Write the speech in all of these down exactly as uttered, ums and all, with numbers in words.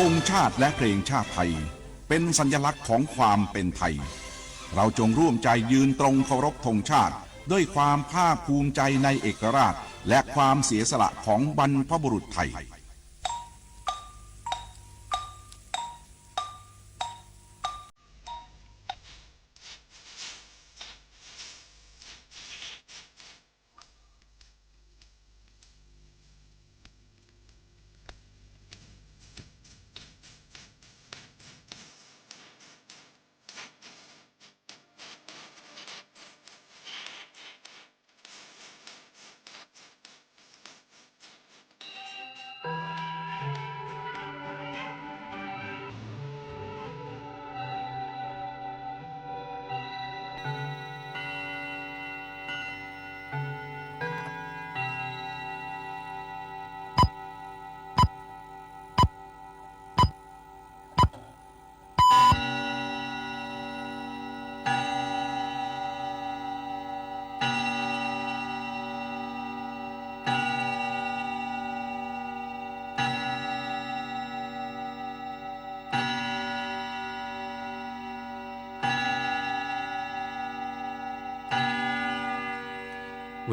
ธงชาติและเพลงชาติไทย เป็นสัญลักษณ์ของความเป็นไทย เราจงร่วมใจยืนตรงเคารพธงชาติ ด้วยความภาคภูมิใจในเอกราช และความเสียสละของบรรพบุรุษไทย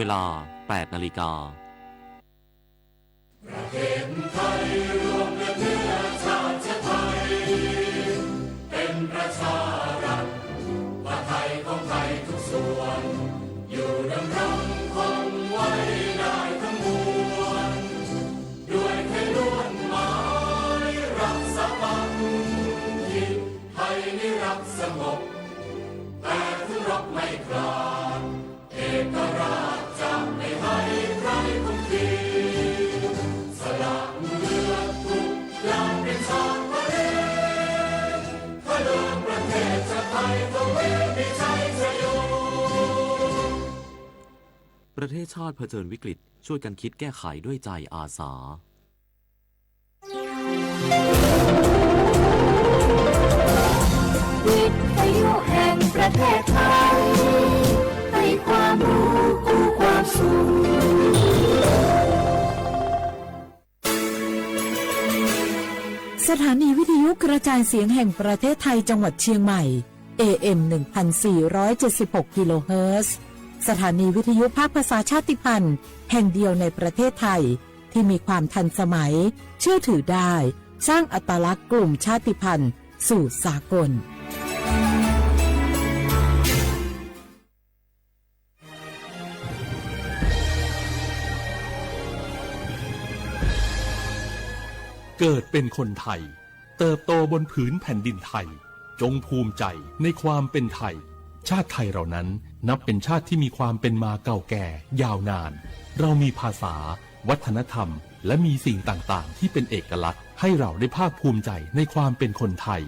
เวลา แปดนาฬิกา ประเทศไทยรวมและเนื้อชาติไทย เป็นประชารัฐ ว่าไทยของไทยทุกส่วน อยู่ดำรงคงไว้ได้ทั้งมวล ด้วยไทยล้วนหมายรักสามัคคี ไทยนิรักสงบ แต่ถึงรบไม่กล้า เอกราชจะไม่ให้ใครคุมขีด สละเลือดทุกอย่างเป็นชาติทะเล เพื่อเลือกประเทศชาติไทย ทวีปมีชัยชโย ประเทศชาติเผชิญวิกฤต ช่วยกันคิดแก้ไขด้วยใจอาสา วิทยุแห่งประเทศไทย ให้ความรู้คู่ความสุข สถานีวิทยุกระจายเสียงแห่งประเทศไทยจังหวัดเชียงใหม่ เอเอ็ม หนึ่งพันสี่ร้อยเจ็ดสิบหก กิโลเฮิรตซ์ สถานีวิทยุภาคภาษาชาติพันธุ์แห่งเดียวในประเทศไทย ที่มีความทันสมัย เชื่อถือได้ สร้างอัตลักษณ์กลุ่มชาติพันธุ์สู่สากล เกิดเป็นคนไทย เติบโตบนผืนแผ่นดินไทย จงภูมิใจในความเป็นไทย ชาติไทยเรานั้นนับเป็นชาติที่มีความเป็นมาเก่าแก่ยาวนาน เรามีภาษา วัฒนธรรม และมีสิ่งต่างๆ ที่เป็นเอกลักษณ์ ให้เราได้ภาคภูมิใจในความเป็นคนไทย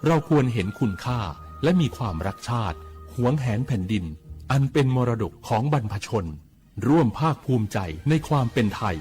เราควรเห็นคุณค่า และมีความรักชาติ หวงแหนแผ่นดิน อันเป็นมรดกของบรรพชน ร่วมภาคภูมิใจในความเป็นไทย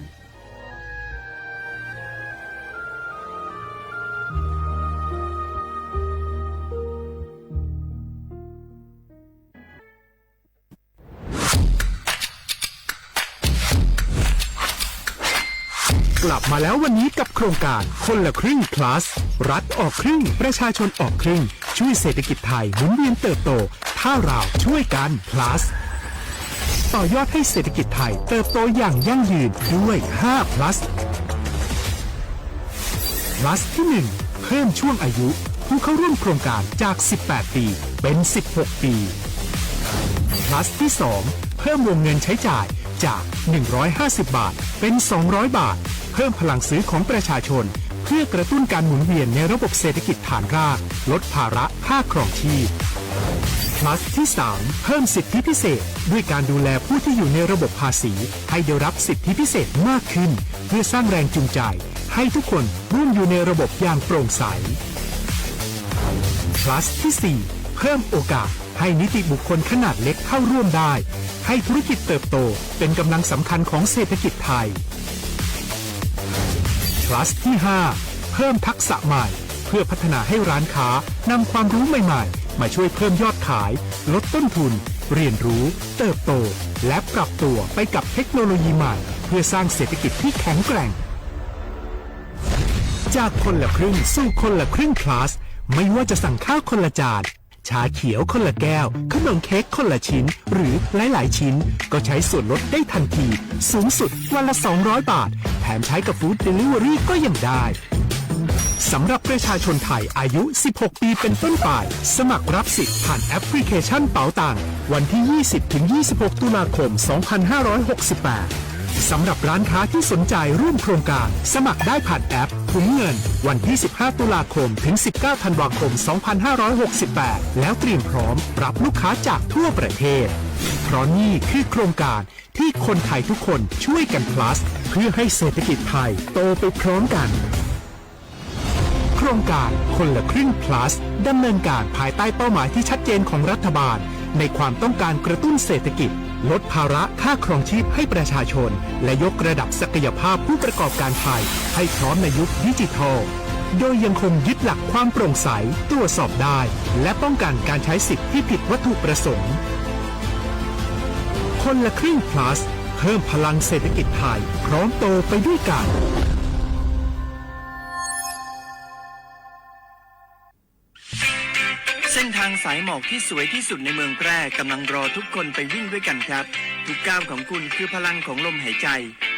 กลับมาแล้ววันนี้กับโครงการคนละครึ่ง plus รัฐออกครึ่ง ประชาชนออกครึ่ง ช่วยเศรษฐกิจไทยหมุนเวียนเติบโต ถ้าเราช่วยกัน plus ต่อยอดให้เศรษฐกิจไทยเติบโตอย่างยั่งยืนด้วย ห้า plus plus ที่หนึ่ง เพิ่มช่วงอายุผู้เข้าร่วมโครงการจาก สิบแปด ปี เป็น สิบหก ปี plus ที่สอง เพิ่มวงเงินใช้จ่ายจาก หนึ่งร้อยห้าสิบ บาท เป็น สองร้อย บาท เพิ่มพลังซื้อของประชาชน เพื่อกระตุ้นการหมุนเวียนในระบบเศรษฐกิจฐานราก ลดภาระค่าครองชีพ plus ที่สาม เพิ่มสิทธิพิเศษ ด้วยการดูแลผู้ที่อยู่ในระบบภาษี ให้ได้รับสิทธิพิเศษมากขึ้น เพื่อสร้างแรงจูงใจ ให้ทุกคนร่วมอยู่ในระบบอย่างโปร่งใส plus ที่สี่ เพิ่มโอกาสให้นิติบุคคลขนาดเล็กเข้าร่วมได้ ให้ธุรกิจเติบโตเป็นกำลังสำคัญของเศรษฐกิจไทย plus ที่ห้า เพิ่มทักษะใหม่ เพื่อพัฒนาให้ร้านค้านำความรู้ใหม่ๆ มาช่วยเพิ่มยอดขาย ลดต้นทุน เรียนรู้ เติบโต และปรับตัวไปกับเทคโนโลยีใหม่ เพื่อสร้างเศรษฐกิจที่แข็งแกร่ง จากคนละครึ่งสู่คนละครึ่ง Plus ไม่ว่าจะสั่งข้าวคนละจาน ชาเขียวคนละแก้ว ขนมเค้กคนละชิ้น หรือหลายๆ ชิ้น ก็ใช้ส่วนลดได้ทันที สูงสุดวันละ สองร้อย บาท แถมใช้กับ Food Delivery ก็ยังได้ สำหรับประชาชนไทยอายุ สิบหก ปีเป็นต้นไป สมัครรับสิทธิ์ผ่านแอปพลิเคชันเป๋าตัง วันที่ ยี่สิบ ถึง ยี่สิบหก ตุลาคม สองพันห้าร้อยหกสิบแปด สำหรับร้านค้าที่สนใจร่วมโครงการ สมัครได้ผ่านแอปคุ้มเงิน วันที่ สิบห้า ตุลาคม ถึง สิบเก้า ธันวาคม สองพันห้าร้อยหกสิบแปด แล้วเตรียมพร้อมรับลูกค้าจากทั่วประเทศ เพราะนี่คือโครงการที่คนไทยทุกคนช่วยกัน Plus เพื่อให้เศรษฐกิจไทยโตไปพร้อมกัน โครงการคนละครึ่ง Plus ดำเนินการภายใต้เป้าหมายที่ชัดเจนของรัฐบาล ในความต้องการกระตุ้นเศรษฐกิจ ลดภาระค่าครองชีพให้ประชาชน และยกระดับศักยภาพผู้ประกอบการไทยให้พร้อมในยุคดิจิทัล โดยยังคงยึดหลักความโปร่งใส ตรวจสอบได้ และป้องกันการใช้สิทธิ์ที่ผิดวัตถุประสงค์ คนละครึ่ง Plus เพิ่มพลังเศรษฐกิจไทย พร้อมโตไปด้วยกัน เส้นทางสายหมอกที่สวยที่สุดในเมืองแพร่กำลังรอทุกคนไปวิ่งด้วยกันครับ ทุกก้าวของคุณคือพลังของลมหายใจ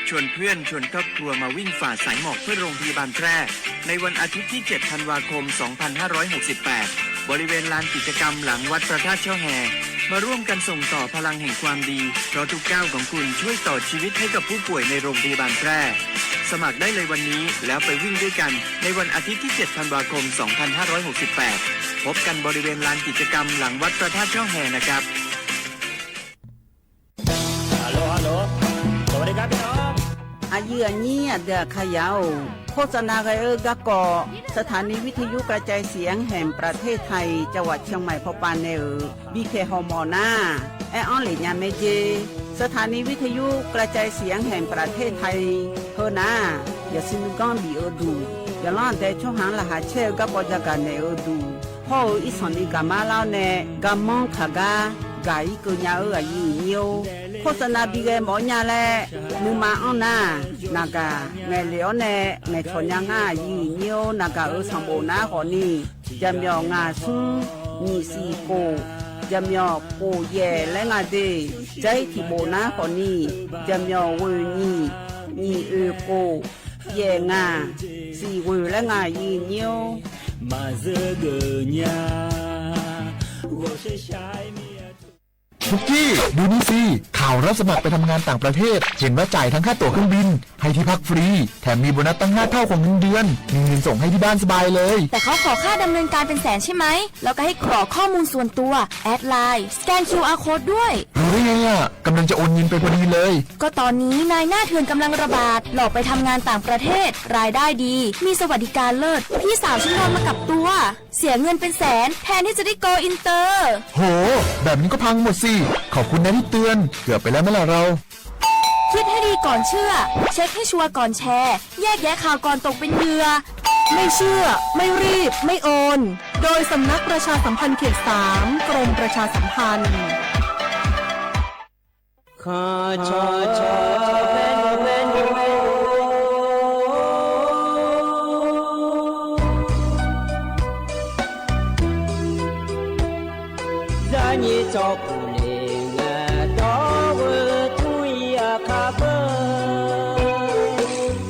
ชวนเพื่อนชวนครอบครัวมาวิ่งฝ่าสายหมอกเพื่อโรงพยาบาลแพร่ ในวันอาทิตย์ที่ เจ็ด ธันวาคม สองพันห้าร้อยหกสิบแปด บริเวณลานกิจกรรมหลังวัดพระธาตุช่อแฮ มาร่วมกันส่งต่อพลังแห่งความดี เพราะทุกก้าวของคุณช่วยต่อชีวิตให้กับผู้ป่วยในโรงพยาบาลแพร่ สมัครได้เลยวันนี้ แล้วไปวิ่งด้วยกัน ในวันอาทิตย์ที่ เจ็ด ธันวาคม สองพันห้าร้อยหกสิบแปด พบกันบริเวณลานกิจกรรมหลังวัดพระธาตุช่อแฮนะครับ Aqyuif aqnyir aqdui aqkaqyaq-or, โฆษณา ghae-eu garkawv สถานีวิทยุกระจายเสียงแห่งประเทศไทย จังหวัดเชียงใหม่ pawpav nae-euq bipyaeq hawmawf nar, aer-anr lef nya mae jer. สถานีวิทยุกระจายเสียงแห่งประเทศไทย heunar, yawqshuif nuiganr bif-eu duq, yawqlanr aqdae tsawrhaq-anr laqkhaq caer-eu garkawv jagaq naeq-eu duq, hawr-eu irsanq ni gaqmar lar-awr nae garmanr kaq gar gaq-ir keuv nya-eu aqyuif aqnyir-or, โฆษณา bi ghae mawf-awr nya laer nuima anr nar, naqgaq ngaeqlef-awr nae ngaeqcawq nya ngar aqyuif aqnyir-or, naqgaq-euq sanqbof nar khawfni, jaqmyawf ngaq smr nyiq siq khof, jaqmyawf khof yaef laer nga de, jair tiq bof nar khawfni, jaqmyawf ghoeq nyiq, nyiq oeq khof, yaef ngaq, siq ghoeq laer nga aqyuif aqnyir-or. Maqzeur geuf nya, ghawqshaq shaq-aer mir-a. ปุกกี้ ดูนี่สิ ข่าวรับสมัครไปทำงานต่างประเทศ เห็นว่าจ่ายทั้งค่าตั๋วเครื่องบิน ให้ที่พักฟรี แถมมีโบนัสตั้ง ห้า เท่าของเงินเดือน มีเงินส่งให้ที่บ้านสบายเลย แต่เขาขอค่าดำเนินการเป็นแสนใช่ไหม แล้วก็ให้กรอกข้อมูลส่วนตัว แอดไลน์ สแกน คิวอาร์ โค้ดด้วย รู้ได้ไงอะ กำลังจะโอนเงินไปพอดีเลย ก็ตอนนี้นายหน้าเถื่อนกำลังระบาด หลอกไปทำงานต่างประเทศ รายได้ดี มีสวัสดิการเลิศ พี่สาวฉันโดนมากับตัว เสียเงินเป็นแสน แทนที่จะได้โกลอินเตอร์ โห แบบนี้ก็พังหมดสิ ขอบคุณนะที่เตือน เกือบไปแล้วไหมล่ะเรา คิดให้ดีก่อนเชื่อ เช็คให้ชัวร์ก่อนแชร์ แยกแยะข่าวก่อนตกเป็นเหยื่อ ไม่เชื่อ ไม่รีบ ไม่โอน โดยสำนักประชาสัมพันธ์เขตสาม กรมประชาสัมพันธ์ Zaqnyiq tsawrkhof le ngae dawr-eu tmr-ir aqkar beu.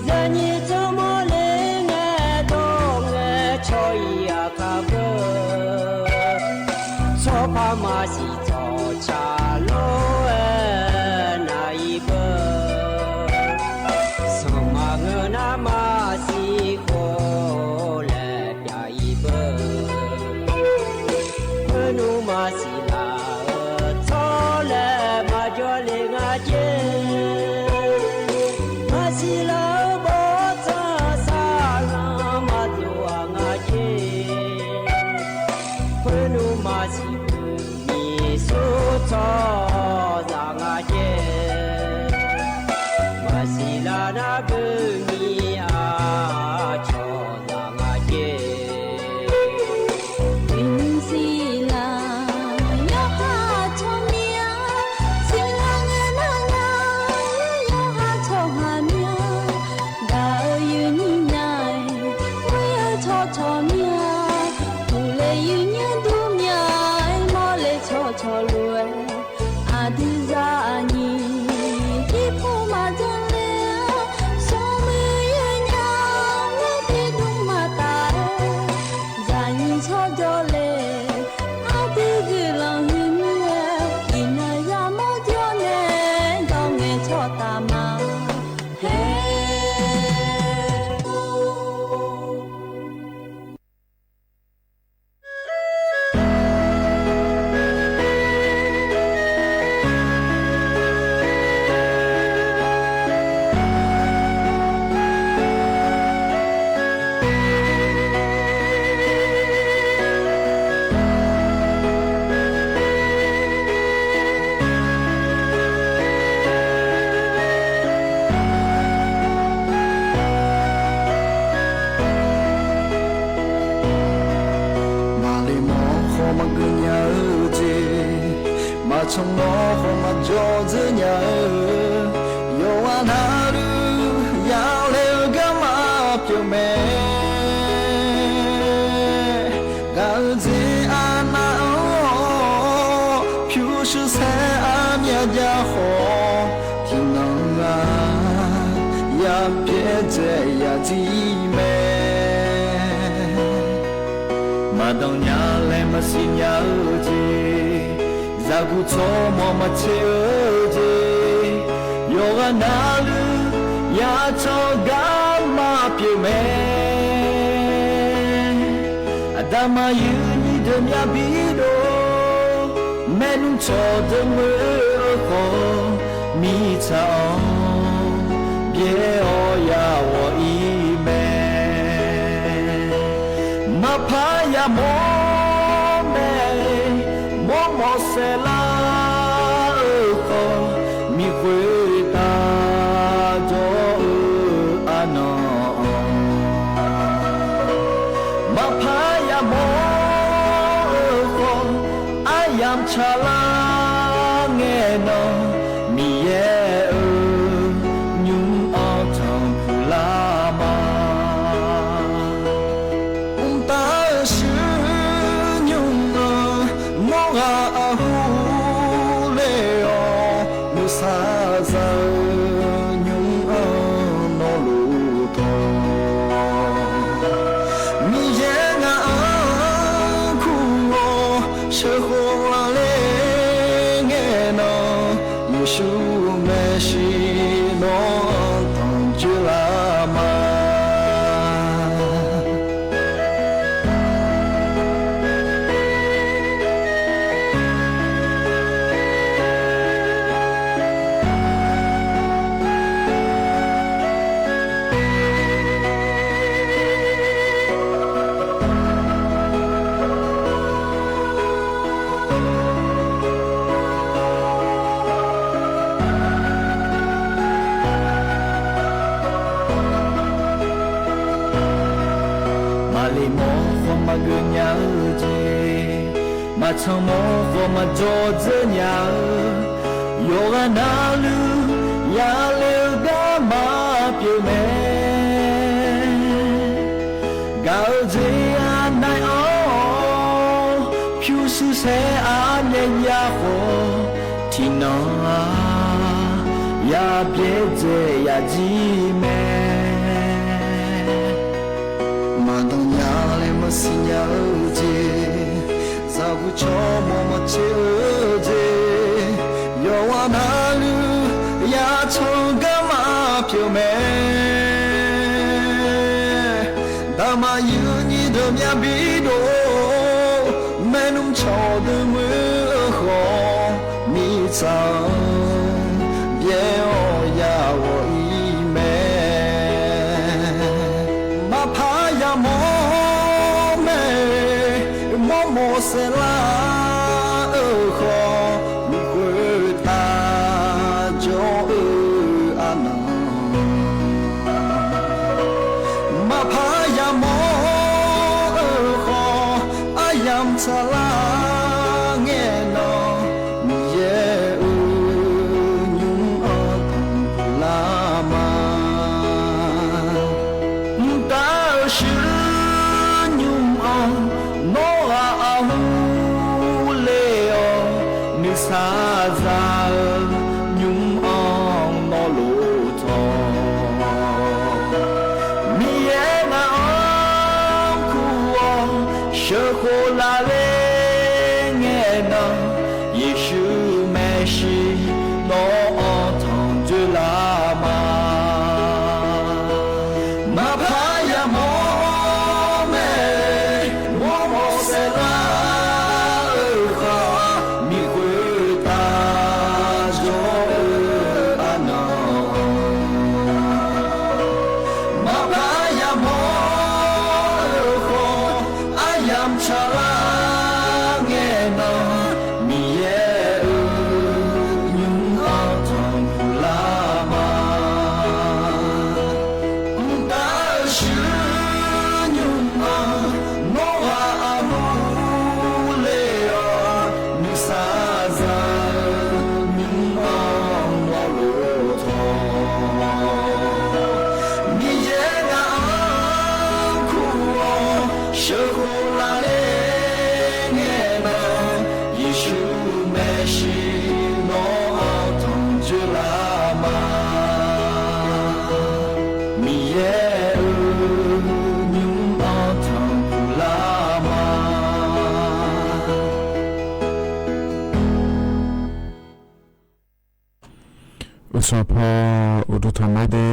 Zaqnyiq tsawrmawr le ngae dawr ngae caw-ir aqkar beu. Tsawrpar maqsiq tsawrca lor-aer nav-ir beu. Sanqpaq ngeur nar maqsiq khof laer pyav-ir beu. Khoernmr maqsiq laf-eu tsawrlaeq maqjawr le nga jer. Maqsiq laf-eu bawrtsanq saqlanq maqdov-aq nga jer. Khoernmr maqsiq khoermiq tsawrcawq mir-a, uqle yuir nyaer dur mir-a, aer mawrle tsawrcawq lof-aer, aqdui zaqnyiq irpov maqjan le-a, smrmuiq yaer nya-a, ngar tiqdmr maqtaf-aer, zaqnyiq tsawrjawr le, aqdui guiqlanq huiq mir-aer, iqnan yamawr jawr nae, dawr ngae tsawrtaf ma. Hae. Maqle mawr khawf maqgeuf nya-eu jeq, maqcan mawr khawf maqjawr dzeur nya-eu, yawqghaq navluf yale-eu garma pyeuf mae. Gaq-eu jeq aqnav-awr, pyurshuir saer armyav jav khawf, tiqnan-aq, ya pyaer dzae ya jir mae. Maqdanq nya laer maqsiq nya-eu jeq, zaqguq tsawrmawq maqtser-eu jeq, yawqghaq navluf ya can garma pyeuf mae. Aqda maqyuif nyiq deuq myav bidov, maernmr cawqdeuq moer-eu khawf, mirtsaq-anr byaer-awr ya ghawq-ir mae. Maqpar yamawr mae, mawrmawf saeqlar-eu khawf, miq khoertav jawr-eu arnan-anr, maqpar yamawr-eu khawf, aryamq tsaqlar ngae nan, Miqyaer-euq nymr-anr tanqpuq lar ma. Mqtav-euq shuir nymr-anr nawr ghaq aqhu ler-awr, nuisar za-eu nymr-anr nawr lof tawq. Miqyaer ngaq-anr kur-awr sheuqkhof lar ler ngae nan, Yeqsur maeqshi nawr-anr tanqjoer lar ma. Maqle mawr khawf maqgeuf nya-eu jeq, maqcan mawr khawf maqjawr dzeur nya-eu, yawqghaq navluf yale-eu garma pyeuf mae. Gaq-eu jeq aqnav-awr, pyurshuir saer armyav jav khawf, tiqnan-aq, ya byaerdzae ya jir mae. Maqdanq nya laer maqsiq nya-eu jeq, zaqguq tsawrmawq maqtser-eu jeq, yawqghaq navluf ya can garma pyeuf mae. Daqmaqyuif nyiq deuq myav bidov, maernmr cawqdeuq moer-eu khawf, mirtsaq-anr byaer-awr ya ghawq-ir mae. Maqpar yamawr mae, mawrmawf saeqlar-eu khawf, luf khoertav jawr-eu arnan, maqpar yamawr-eu khawf, aryamq tsaqlar ngae nan, Miqyaer-euq nymr-anr tanqpuq lar ma. Mqtav-euq shuir Sheuqkhof laf ler ngae nan, Yeqsur maeqshi nawr-anr tanqjoe lar ma. Maqpar yamawr mae, ghawrmawr saerlar-eu khawf, miqkhoer tavjawr-eu arnan. Maqpar yamawr-eu khawf, aryamq tsaqlar ngae nan, Miqyaer-euq nymr-anr tanqpuq lar ma. Mqtav-eu shuir nymr-anr nawr ghaq armur ler-awr, nuisar za-eu nymr-anr mawrlof tawq. Miqyaer ngaq-anr kur-awr sheuqkhof laf ler ngae nan, Yeqsur maeqshi nawr-anr tanqjoe lar ma. Miqyaer-euq nymr-anr tanqpuq lar ma. Uqsawq paw uqduq tanqma de,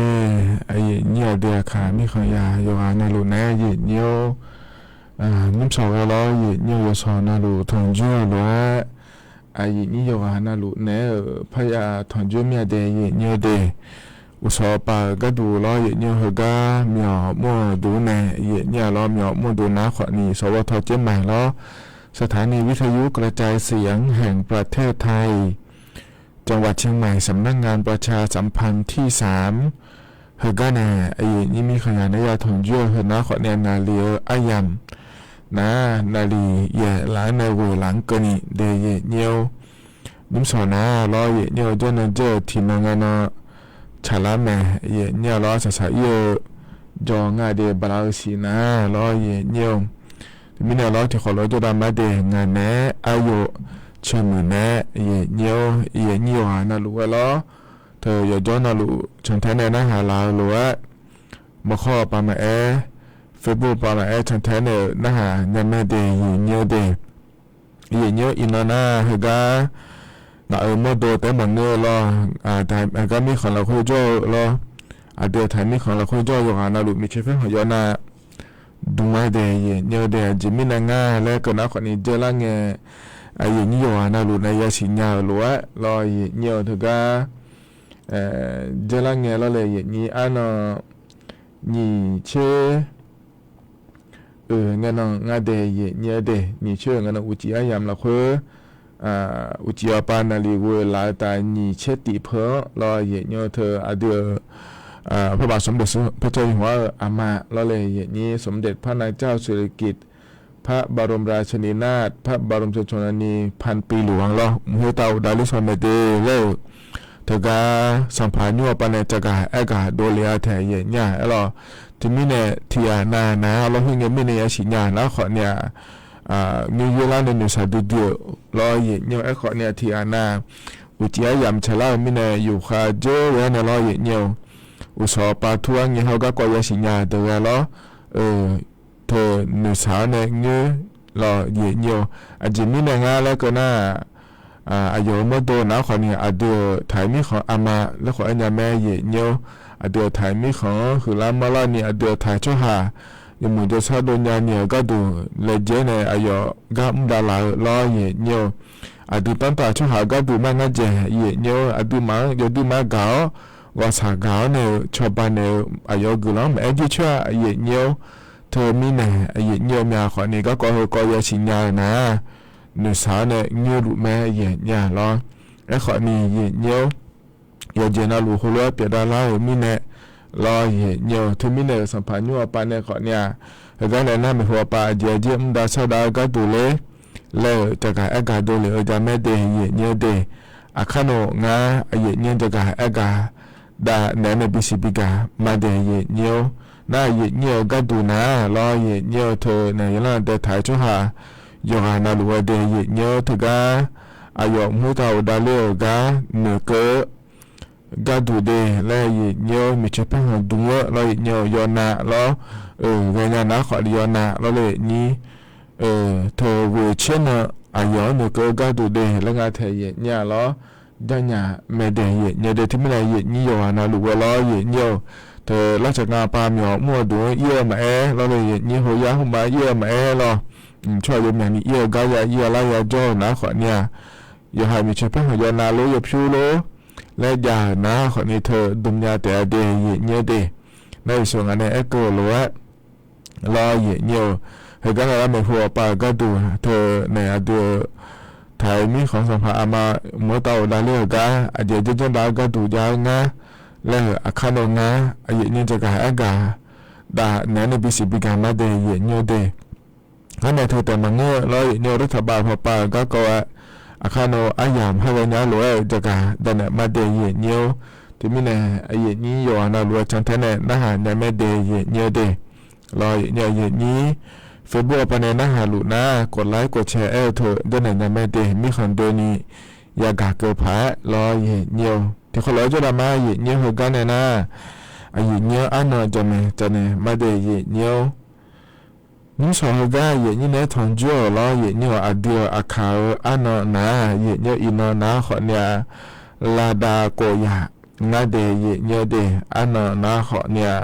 aqyuif nyir-awq de aqkaq mirkhanq yaq yawqghaq navluf naeq-aer aqyuif nyir-or, nymrshawq ghae lawr, aqyuif nyir-awq yawqshawq navluf tanqjoer-eu lof-aer, aqyuif nyir yawqghaq navluf naeq-aer-euq parya tanqjoer mir-a de, aqyuif nyir-eu de. Uqsawq pav-euq gharduq lawr, aqyuif nyir-eu heugar myawq mr-eu duq nae, aqyuif nyir-aq lawr myawq mr-eu duq nar khawfni sawqghawr tawq caer maeq lawr. สถานีวิทยุกระจายเสียงแห่งประเทศไทย จังหวัดเชียงใหม่ สำนักงานประชาสัมพันธ์ที่สาม heugar nae aqyuif nyir mirkhanq yaq naeq-aer ya tanqjoer-eu heunar khawfni naqli-eu aryamq nar naqli yaeq laf-anr nae ghoeq laf-anr keuvni de aqyuif nyir-or. Nymrshawq nar lawr aqyuif nyir-eu jawrnan jawr-eu tiqnan ngae nan tsaqlar mae, aqyuif nyir-a lawr saqsaq ir-eu jawr nga de bala-eu siq nar lawr aqyuif nyir-or. Teumirnae lawr tiqkhawf lof-aer jawrdav ma de ngaq naeq-aer aryawf ceumuiq nae aqyuif nyir-or, aqyuif nyir yawqghaq navluf ghae lawr, teu yawqjawr navluf cantae nae narhaq laf-eu lof-aer, mawrkhawr pav maqaer, Facebook pav maqaer cantae nae-euq narhaq nya mae de aqyuif nyir-or de. Aqyuif nyir-or iqnan nar heugar ngaq-euq mawrdo taef-aer maqngeur-eu lawr, aqda heugar mirkhanq lafkhoer jawr-eu lawr, aqdui-euq taq mirkhanq lafkhoer jawr-eu yawqghaq navluf miqcoer paerkhanq yawf nar dm-aer de aqyuif nyir-or de. Aqjeq mirnae ngar laer keuv nar khawfni dzaerlar ngae, aqyuif nyir yawqghaq navluf nae yasiq nya-euq lof-aer lawr aqyuif nyir-eu teugar dzaerlar ngae lawr le aqyuif nyir arnan nyiq tser oeq ngae nan ngar de aqyuif nyir-or de. Nyiq tser oeq ngae nan uqcif aryamq lafkhoer uqcif yawpav naqli ghoe laf-eu taf nyiq tser tiq peu-anr lawr aqyuif nyir-eu teu aqdui-euq พระบาทสมเด็จพระเจ้าอยู่หัว-euq aqma lawr le aqyuif nyir สมเด็จพระนางเจ้าสิริกิติ์ พระบรมราชินีนาถ พระบรมราชชนนีพันปีหลวง lawr mq khoertav uqdav ler shaw mae de laer-euq teugar sanqpaq nymr-eu pav nae caqgaq aergaq dovle-a taeq aqyuif nyir-a aer lawr. Teumirnae tiqghaq nav nar lawr khoer ngae mirnae yasiq nya nar khawfni-aq, nymr yoerlar nae noeqshaq duidui-euq lawr aqyuif nyir-or. Aerkhawfni-aq tiqghaq nav uqcif aryamq tsaqlar-eu mirnae yufkhav dzeur ghae-aer nae lawr aqyuif nyir-or. Uqsawq pav tur-aer ngae hawr garkawv yasiq nya deuq ghae lawr-eu teu noeqshaq-awr nae nyoer lawr aqyuif nyir-or. Aqjeq mirnae ngar laer keuv nar-aq, aqyawf-euq mawrdo nar khawfni aqdui-euq taq-iq mirkhanq aqma laer khawf aer nya mae aqyuif nyir-or. Aqdui-euq taq-iq mirkhanq-anr huiqlar manrlar ni aqdui-euq taq-iq tsawrhaq yawmuiq jawrshar dov nya ni-euq gharduq laejae nae aqyawf gar mr davlaf-eu lawr aqyuif nyir-or. Aqdui danrtav tsawrhaq gharduq mar ngar dzaeq aqyuif nyir-or. Aqduimaf-anr yawduimaf gaq-awr ghawqshaq gaq-awr nae-euq cawba naeq-eu aqyawf-euq guiqlanq-anr maqaer jircoer-a aqyuif nyir-or. Teumirnae aqyuif nyir-eu mya khawfni garkawv heukawv yasiq nya-eu nar noeqshaq-awr nae nyoerluf mae aqyuif nyir-a lawr. Aerkhawfni aqyuif nyir-or, yawqjeq navluf heulof-aer pyeufdav lar-euq mirnae lawr aqyuif nyir-or. Teumirnae-euq sanqpaq nymr-eu pav nae khawfni-aq, heugar nae nar maeqhu pav aqjeq aqjeq mr dav shar dav-eu gharduq ler laer-euq caqgaq aergaq dovle-eu jamaer de aqyuif nyir-or de. Aqkar nawq ngar aqyuif nyir-anr caqgaq aergaq dav naeq-aer nae bisiq bigaq ma de aqyuif nyir-or. Nar aqyuif nyir-euq gharduq nar lawr aqyuif nyir-eu teu naeq yawlanr dae taq-eu tsawrhaq yawqghaq navluf-aer de aqyuif nyir-or teugar aqyawf mq khoertav uqdav ler-euq gar noeqkeuv-eu gharduq de laer aqyuif nyir-or. Miqcoeq paerkhanq dm-eu lawr aqyuif nyir-or yawnav lawr-euq ghaenya nar khawfni yawnav lawr le nyir teu ghoeq caer nan aqyawf-anr noeqkeuv-eu gharduq de laer nga tae yaeqnyir-a lawr. Janrnya mae de yaeqnyir-eu de. Teumirnae yaeqnyir yawqghaq navluf ghae lawr yaeqnyir-eu. Teu larcaq ngar pav myawq mr-eu duq-anr ir-eu maqaer lawr le, yaeqnyir heuyar hmrma ir-eu maqaer lawr. Tsawrhaq yawmyaq ni ir-eu gar ya ir-a lar ya jawr-eu nar khawfni-a, yawqha miqcoeq paerkhanq yawnav lor yawpyur lor laer jav-euq nar khawfni teu dmq nya taef-a de yaeqnyir-eu de. Nar yawshuif ngaq nae aerkeuv-euq lof-aer lawr yaeqnyir-eu. Heugar nae lar maeqhu ghawqpav-euq gharduq teu naeq aqdui-eu taq-euq mirkhanq sanqpaq aqma mq-anr tav-euq lavler-euq gar aqjeq janrjanr dav-eu gharduq jav-eu ngar laer-euq aqkar nae ngar yaeqnyir jagaq aergaq dav naeq-aer nae bisiq bigaq ma de yaeqnyir-eu de. Ngar nae teu taef maqngeur-eu lawr yaeqnyir-eu, lawr taqbav pawpav-euq garkawv-aer aqkar nae aryamq harghae nya-ar lof-aer-euq jagaq danaeq ma de yaeqnyir-or. Teumirnae yaeqnyir yawqghaq navluf-eu cantae nae narhaq nya mae de yaeqnyir-eu de. Lawr yaeqnyir-eu yaeqnyir Facebook-a pav nae narhaq luf nar, koflaer kofcae aer-eu teu janrnaeq nya mae de, mirkhanq doeni yagaq keuv paq-aer lawr yaeqnyir-eu. Tiqkawv lof-aer jawrdav ma yaeqnyir-eu heugar nae nar, yaeqnyir-anr arnan jamaeq jamaeq ma de yaeqnyir-or. Nymrshawq heugar yaeqnyir naeq-aer tanqjur-awq lawr yaeqnyir-awq, aqdui-euq aqkaq-euq arnan nar-aq yaeqnyir-eu iqnan nar khawfni-a, lavdav kof yaq ngar de yaeqnyir-eu de, arnan nar khawfni-a.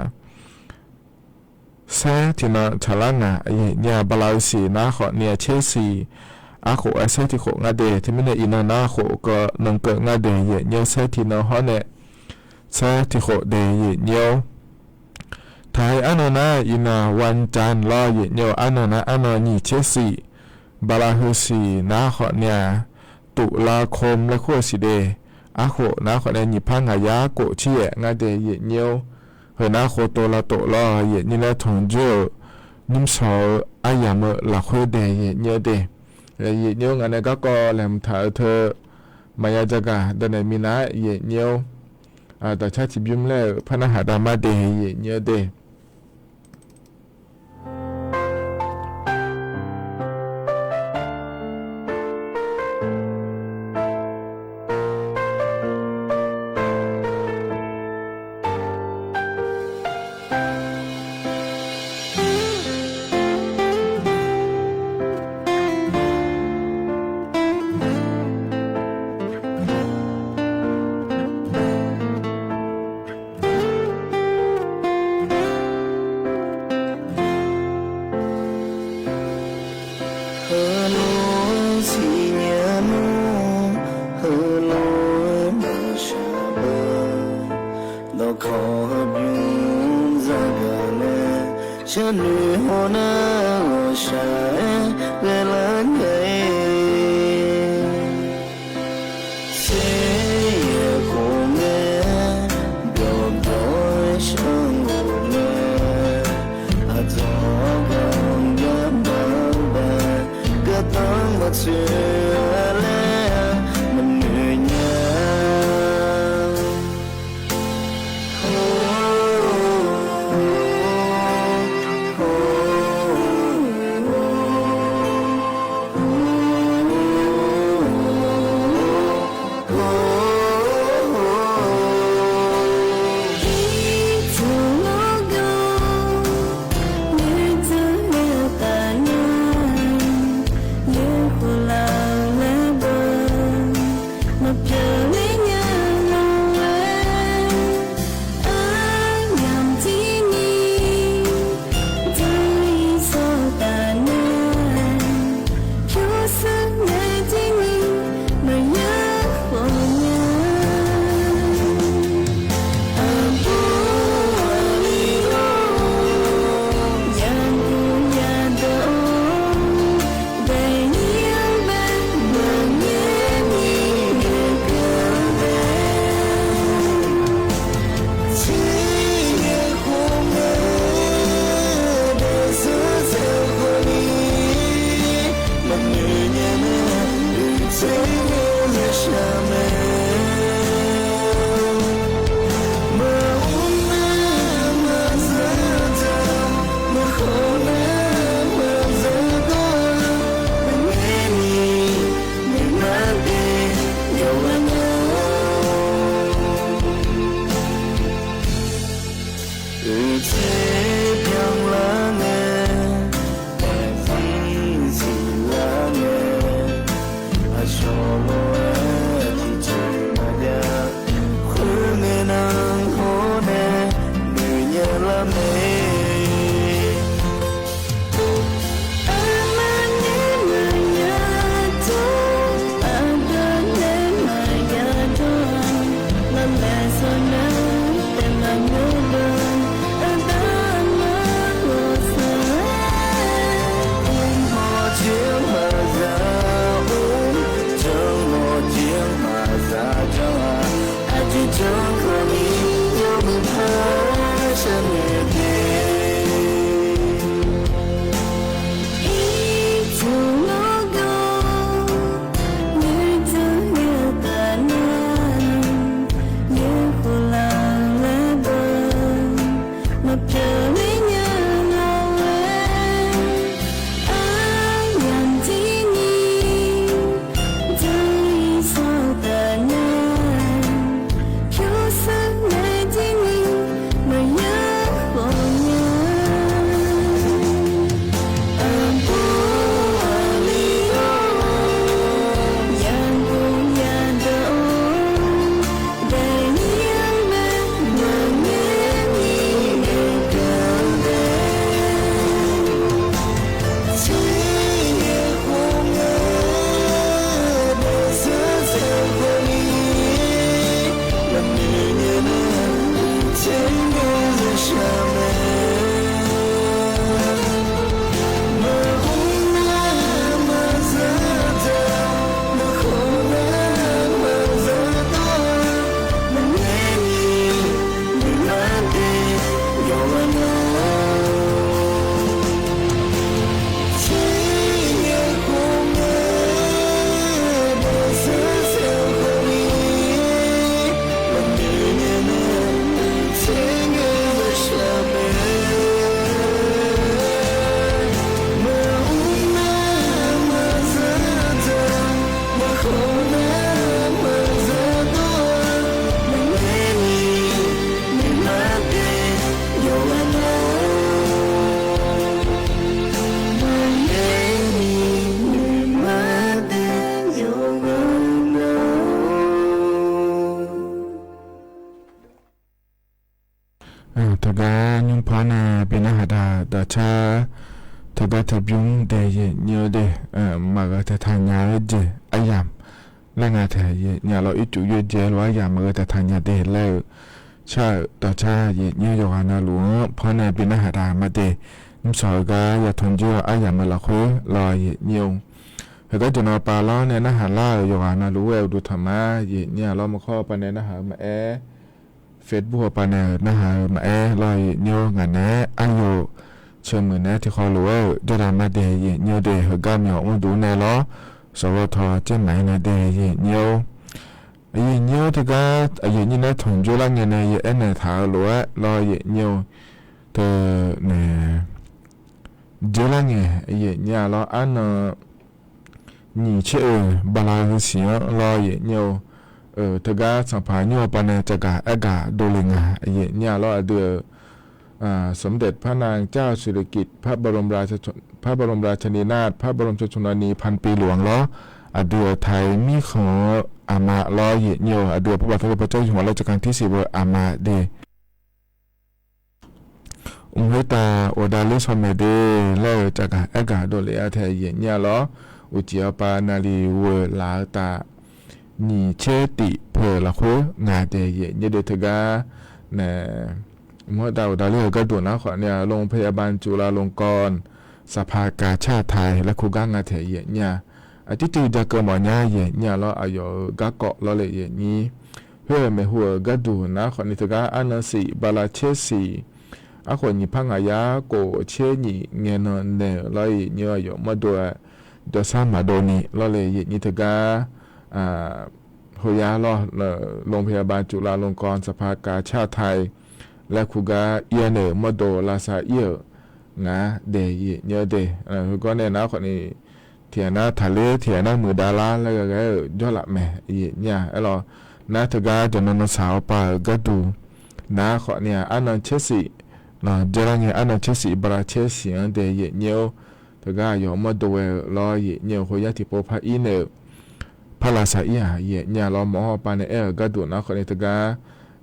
Saer tiqnan tsaqlar ngaq yaeqnyir-a, bala-eu siq nar khawfni-a, tser siq arkhof-aer saer tiqkhof ngar de, teumirnae iqnan nar khof keuv nan keuv ngar de yaeqnyir-eu, saer tiqnan hawr nae saer tiqkhof de yaeqnyir-or. Taq-aer arnan nar iqnan วันจันทร์ lawr yaeqnyir-eu, arnan nar arnan nyiq tser siq, bala heu siq nar khawfni-a, ตุลาคม laer kur-eu siq de, arkhof nar khawfni-a nyiq par ngaq yar kof tser yaef ngar de yaeqnyir-or. Heu nar khov tov lavtof lawr yaeqnyir laer tanqjur-euq nymrshawq-eu aryamq-eu lafkhoer de yaeqnyir-eu de. Yaeqnyir-or, ngaq nae garkawv laeqhmq taq-eu teu maqya jagaq danaeq minav-aer yaeqnyir-or. Daqcar tiqbymr laer-euq par narhaq dav ma de yaeqnyir-eu de. Heulof-aer siqnya mawr, heulof-aer maqshaq-eu, dawqkawq heubymr zagaq mae, sharnoeq hawnar ghawqshaq-aer ghaelar nya-ir. Tser yaeq khof ngae, byawq byawq-aer shar ghof ngae, aqdzawq-awr gaq-anr gar maqbae, gardanr maqtsoeq-a laer maqnoeq nya. teugar taqbymr dae yaeq nyir-eu de, maqghae taeqtaq nya-aer jeq aryamq laer nga taeq yaeq nya lawr, ircuf yoerdzae lof aryamq maqghae taeqtaq nya de laer-eu shar-euq dawqcar yaeq nyir-eu yawqghaq navluf-anr pannae bi narhaq taq ma de. Nymrshawq-eu gar yatanq jir-eu aryamq-eu lafkhoer lawr yaeq nyir-eu heugar jaqnan pav lawr nae narhaq lar-euq yawqghaq navluf-aer uqduq tanq ma yaeq nyir-a lawr, maqkawr pav nae narhaq-eu maqaer, Facebook-eu pav nae narhaq-eu maqaer lawr yaeq nyir-eu ngaq naeq-aer aryawf ceumuiq naeq-aer tiqkhawv lof-aer-euq jawrda ma de yaeq nyir-eu de, heugar myawq mr duq nae lawr sawqghaw taw caer maq-aer nae de yaeq nyir-eu. Yaeq nyir-eu teugar yaeq nyir nae tanq jawr lar ngae nae yaeq aernaeq taq-eu lof-aer lawr yaeq nyir-eu teu nae jawr lar ngae yaeq nyir-a lawr, arnan nyiq caer-euq bala heu siq-anr lawr yaeq nyir-eu teugar sanqpaq nymr-eu pav nae caqgaq aergaq dovle nga yaeq nyir-a lawr, aqdui-euq สมเด็จพระนางเจ้าสิริกิติ์ พระบรมราชชน- พระบรมราชินีนาถ พระบรมราชชนนีพันปีหลวง lawr, aqdui-euq taiq mirkhanq-eu aqma lawr yaeq nyir-eu, aqdui-euq พระบาทสมเด็จพระเจ้าอยู่หัวรัชกาลที่สิบ aqma de mq khoertav ghofdav ler shaw maeq de laer-eu caqgaq aergaq dovle-a taeq yaeq nyir-a lawr, uqcif-eu pav navlif ghoeq laf-eu taf nyiq caer tif peuq lafkhoer ngaq daeq yaeq nyir de teugar nae mq khoertav ghofdav ler-eu gharduq nar khawf ni-a โรงพยาบาลจุฬาลงกรณ์ สภากาชาดไทย laer kur gar nga taeq yaeq nyir-a. Aqtirtiv ja keuv mawf nya yaeq nyir-a lawr, aqyawf-euq garkawv lawr le yaeq nyir khoer-euq maeqhu-euq gharduq nar khawf ni teugar arnan siq bala caer siq arkhof nyiq par ngaq yar kof caer nyiq ngae nan naeq-euq lawr yaeq nyir-eu aqyawf mawrdov-aer jawrsar maqdov ni lawr le yaeq nyir teugar hoyar lawr, โรงพยาบาลจุฬาลงกรณ์ สภากาชาดไทย laer kur gar ir-a nae-euq mawrdov lavsav ir-euq ngaq daeq yaeq nyir-eu de. Heugawr nae nar khawf ni tiqghaq nar taqler tiqghaq nar muiqdav lar laer ghae ghae-euq jawrlaf mae yaeq nyir-a. Aerlawq nar teugar jaqnan nan saq-awr pav-euq gharduq nar khawf ni-a arnan caer siq lawr, jawrlar ngae arnan caer siq bala caer siq-anr daeq yaeq nyir-eu teugar aqyawf mawrdov ghae-eu lawr yaeq nyir-eu khoer yar tiqpov par ir nae-euq par lavsav ir-aq yaeq nyir-a lawr, mawq-awr pav nae aer-euq gharduq nar khawf ni teugar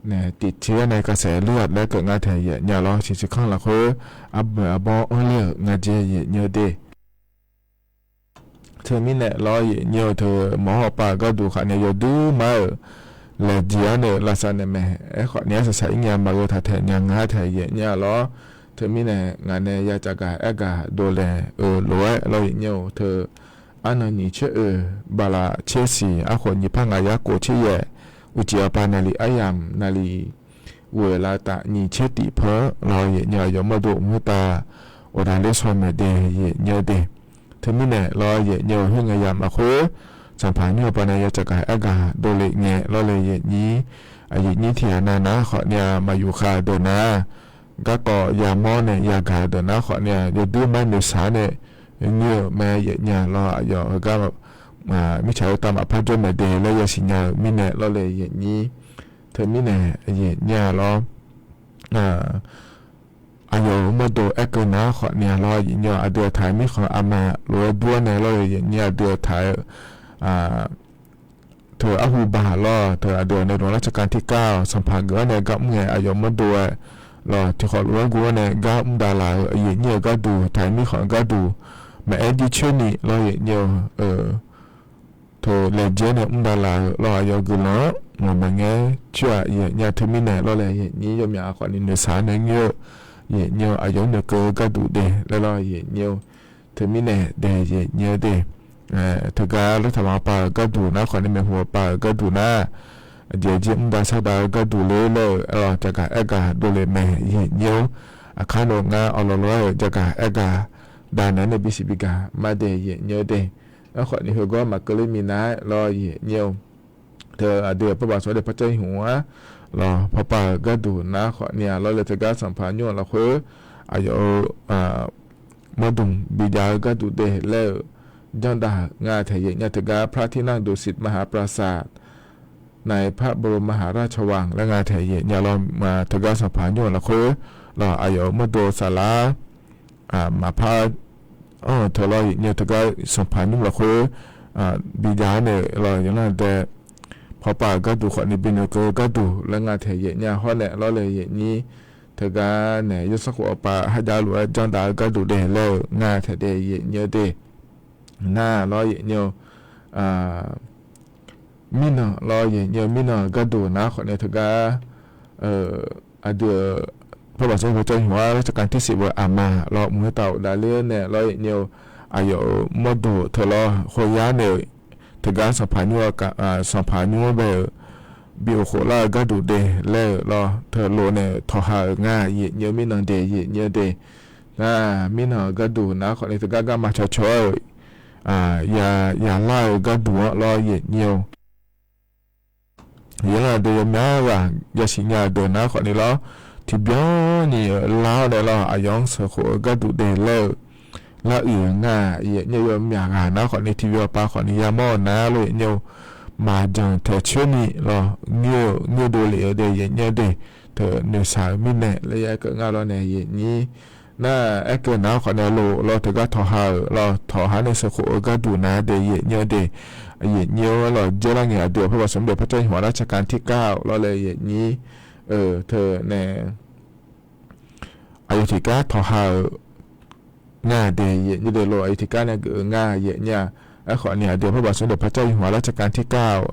nae tiqtser-aer nae kasaef ler-aq laer keuv nga taeq yaeq nyir-a lawr, siqsiq kanr lafkhoer arbawr arbawr-anr ler-euq nga dzae yaeq nyir-eu de. Teumirnae lawr yaeq nyir-eu teu mawq-awr pav-euq gharduq khawf ni yawduir mar-euq laeqjeq-anr nae lavsav naeq mae. Aerkhawf ni arsaq saq ir nya maqgheu taq taeq nya nga taeq yaeq nyir-a lawr. Teumirnae ngaq nae ya caqgaq aergaq dovle-euq lof-aer lawr yaeq nyir-eu teu arnan nyiq caer-euq bala caer siq arkhof nyiq par ngaq yar kof caer yaeq uqcif-awr pav navlif aryamq navlif ghoeq lav taf nyiq caer tif peuq-anr lawr yaeq nyir-a aqyawf mawrdov mq khoertav ghofdav ler shaw maeq de yaeq nyir-eu de. Teumirnae lawr yaeq nyir-eu khoer ngae yamq lafkhoer sanqpaq nymr-eu pav nae ya caqgaq aergaq dovle ngae lawr le yaeq nyir. Aqyaeq nyir tiqghaq nav nar khawf ni-a maqyuf khav deuq nar garkawv yamawr nae yagaq deuq nar khawf ni-a yawduir mar noeqshaq-awr nae nyir-euq mae yaeq nyir-a lawr, aqyawf heugar mirtsaq khoertav maqpar jawr maeq de laer yasiq nya-euq mirnae lawr le yaeq nyir. Teumirnae yaeq nyir-a lawr, aqyawf-euq mawrdov aerkeuv nar khawf ni-a lawr yaeq nyir-a aqdui-euq taq-euq mirkhanq aqma lof-aer dur-awr nae lawr le yaeq nyir aqdui-euq taq-euq teu arhu baq lawr teu aqdui-euq nae dmq lar tsawrganr tirkar-awq sanqpaq geuf-awr nae gar mr ngae aqyawf mawrdov-aer lawr tiqkhawf lof-aer guv-awr nae gar mr davlaf-euq yaeq nyir-eu gharduq taq-euq mirkhanq-eu gharduq maqaer jircoer ni lawr yaeq nyir-eu teu laejae nae mr davlaf-euq lawr aqyawf guiqlanq-anr maqmaeq ngaer coer-aq yaeq nyir-a teumirnae lawr le yaeq nyir yawmyaq khawf ni noeqshaq-awr nae nyir-eu yaeq nyir-eu aqyawf-anr noeqkeuv-eu gharduq de laer lawr yaeq nyir-eu teumirnae dae yaeq nyir-eu de. Teugar lawr taqmaq pav-euq gharduq nar khawf ni maeqhu-awr pav-euq gharduq nar aqjeq jir mr dav sar dav-eu gharduq ler laer-eu aerlawq jaqgaq aergaq dovle mae yaeq nyir-eu. Aqkar nawq ngar awqlawq lof-aer-euq jaqgaq aergaq dav naeq-aer nae bisiq bigaq mar dae yaeq nyir-eu de. Aerkhawf ni heugawr maqkeuv ler minav-aer lawr yaeq nyir-eu teu aqdui-euq parbaq sawr dae par caer hmq-ar lawr pav pav-euq gharduq nar khawf ni-a lawr le teugar sanqpaq nymr-eu lafkhoer aqyawf-eu mawrdmq bijav-eu gharduq de laer-euq janrdav nga taeq yaeq nyir-a teugar พระที่นั่งดุสิตมหาปราสาท ในพระบรมมหาราชวัง laer nga taeq yaeq nyir-a lawr, teugar sanqpaq nymr-eu lafkhoer lawr aqyawf-euq mawrdo saflar maqpar anr-euq teu lawr yaeq nyir-eu teugar sanqpaq nymr lafkhoer bijav-ar nae lawr yawlanr dae pav pav-euq gharduq khawf ni binoeq keuv-eu gharduq laer nga taeq yaeq nyir-a hawr nae lawr le yaeq nyir teugar nae yawsanr khof awqpav kharjav luf-aer janrdaq-eu gharduq dae laer-euq nga taef dae yaef nyir-eu de. Nar lawr yaef nyir-eu mirnan lawr yaef nyir-eu mirnan gharduq nar khawfni teugar aqdui-euq parbaq sanr paqcaer hmq-awr lar tsawrkaq tersif-eu aqma lawr mq khoertav ghofdav ler-awr nae lawr yaef nyir-eu aqyawf-euq mawrdo teu lawr khoeryar nae-euq teugar sanqpaq nymr-a, sanqpaq nymr-anr bae-euq biof khof lar-eu gharduq dae laer-euq lawr teu lof nae tawqha-euq nga yaef nyir-eu mirnan de yaef nyir-eu de. Nar mirnan-euq gharduq nar khawfni teugar garma cawcaw-aer-euq ya, ya lar-eu gharduq-anr lawr yaef nyir-eu yaeqlanr aqdui yawmyar ghaq yasiq nya-euq deuq nar khawfni lawr tiqbyan ni lar-awr nae lawr aqyawf-anr sheuqkhof-eu gharduq dae laer-euq lar-uiq-eu nga yaef nyir-eu yawmyaq ghaq nar khawfni tiqbyan awqpav khawfni yamawr-eu nar lawr yaef nyir-eu maqjanq taeq coer ni lawr ngeur-eu ngeur dovlef-eu dae yaef nyir-eu de. Teu noeqshaq-euq mirnae laer ya aerkeuv nga lawr nae yaef nyir nar aerkeuv nar khawfni lof lawr teugar tawqha-euq lawr tawqha nae sheuqkhof-eu gharduq nar dae yaef nyir-eu de. Yaef nyir-eu lawr dzeurlar ngae aqdui-euq parbaq sanr paqcaer hmq-awr lar tsawrkaq tersif-eu lawr laer yaef nyir-eu teu nae aqyawf tiqgar tawqha-euq nga dae yaef nyir de lawr aqyawf tiqgar nae geuf-eu nga yaef nyir-a. Aerkhawfni aqdui-euq parbaq sanr paqcaer hmq-awr lar tsawrkaq tersif-eu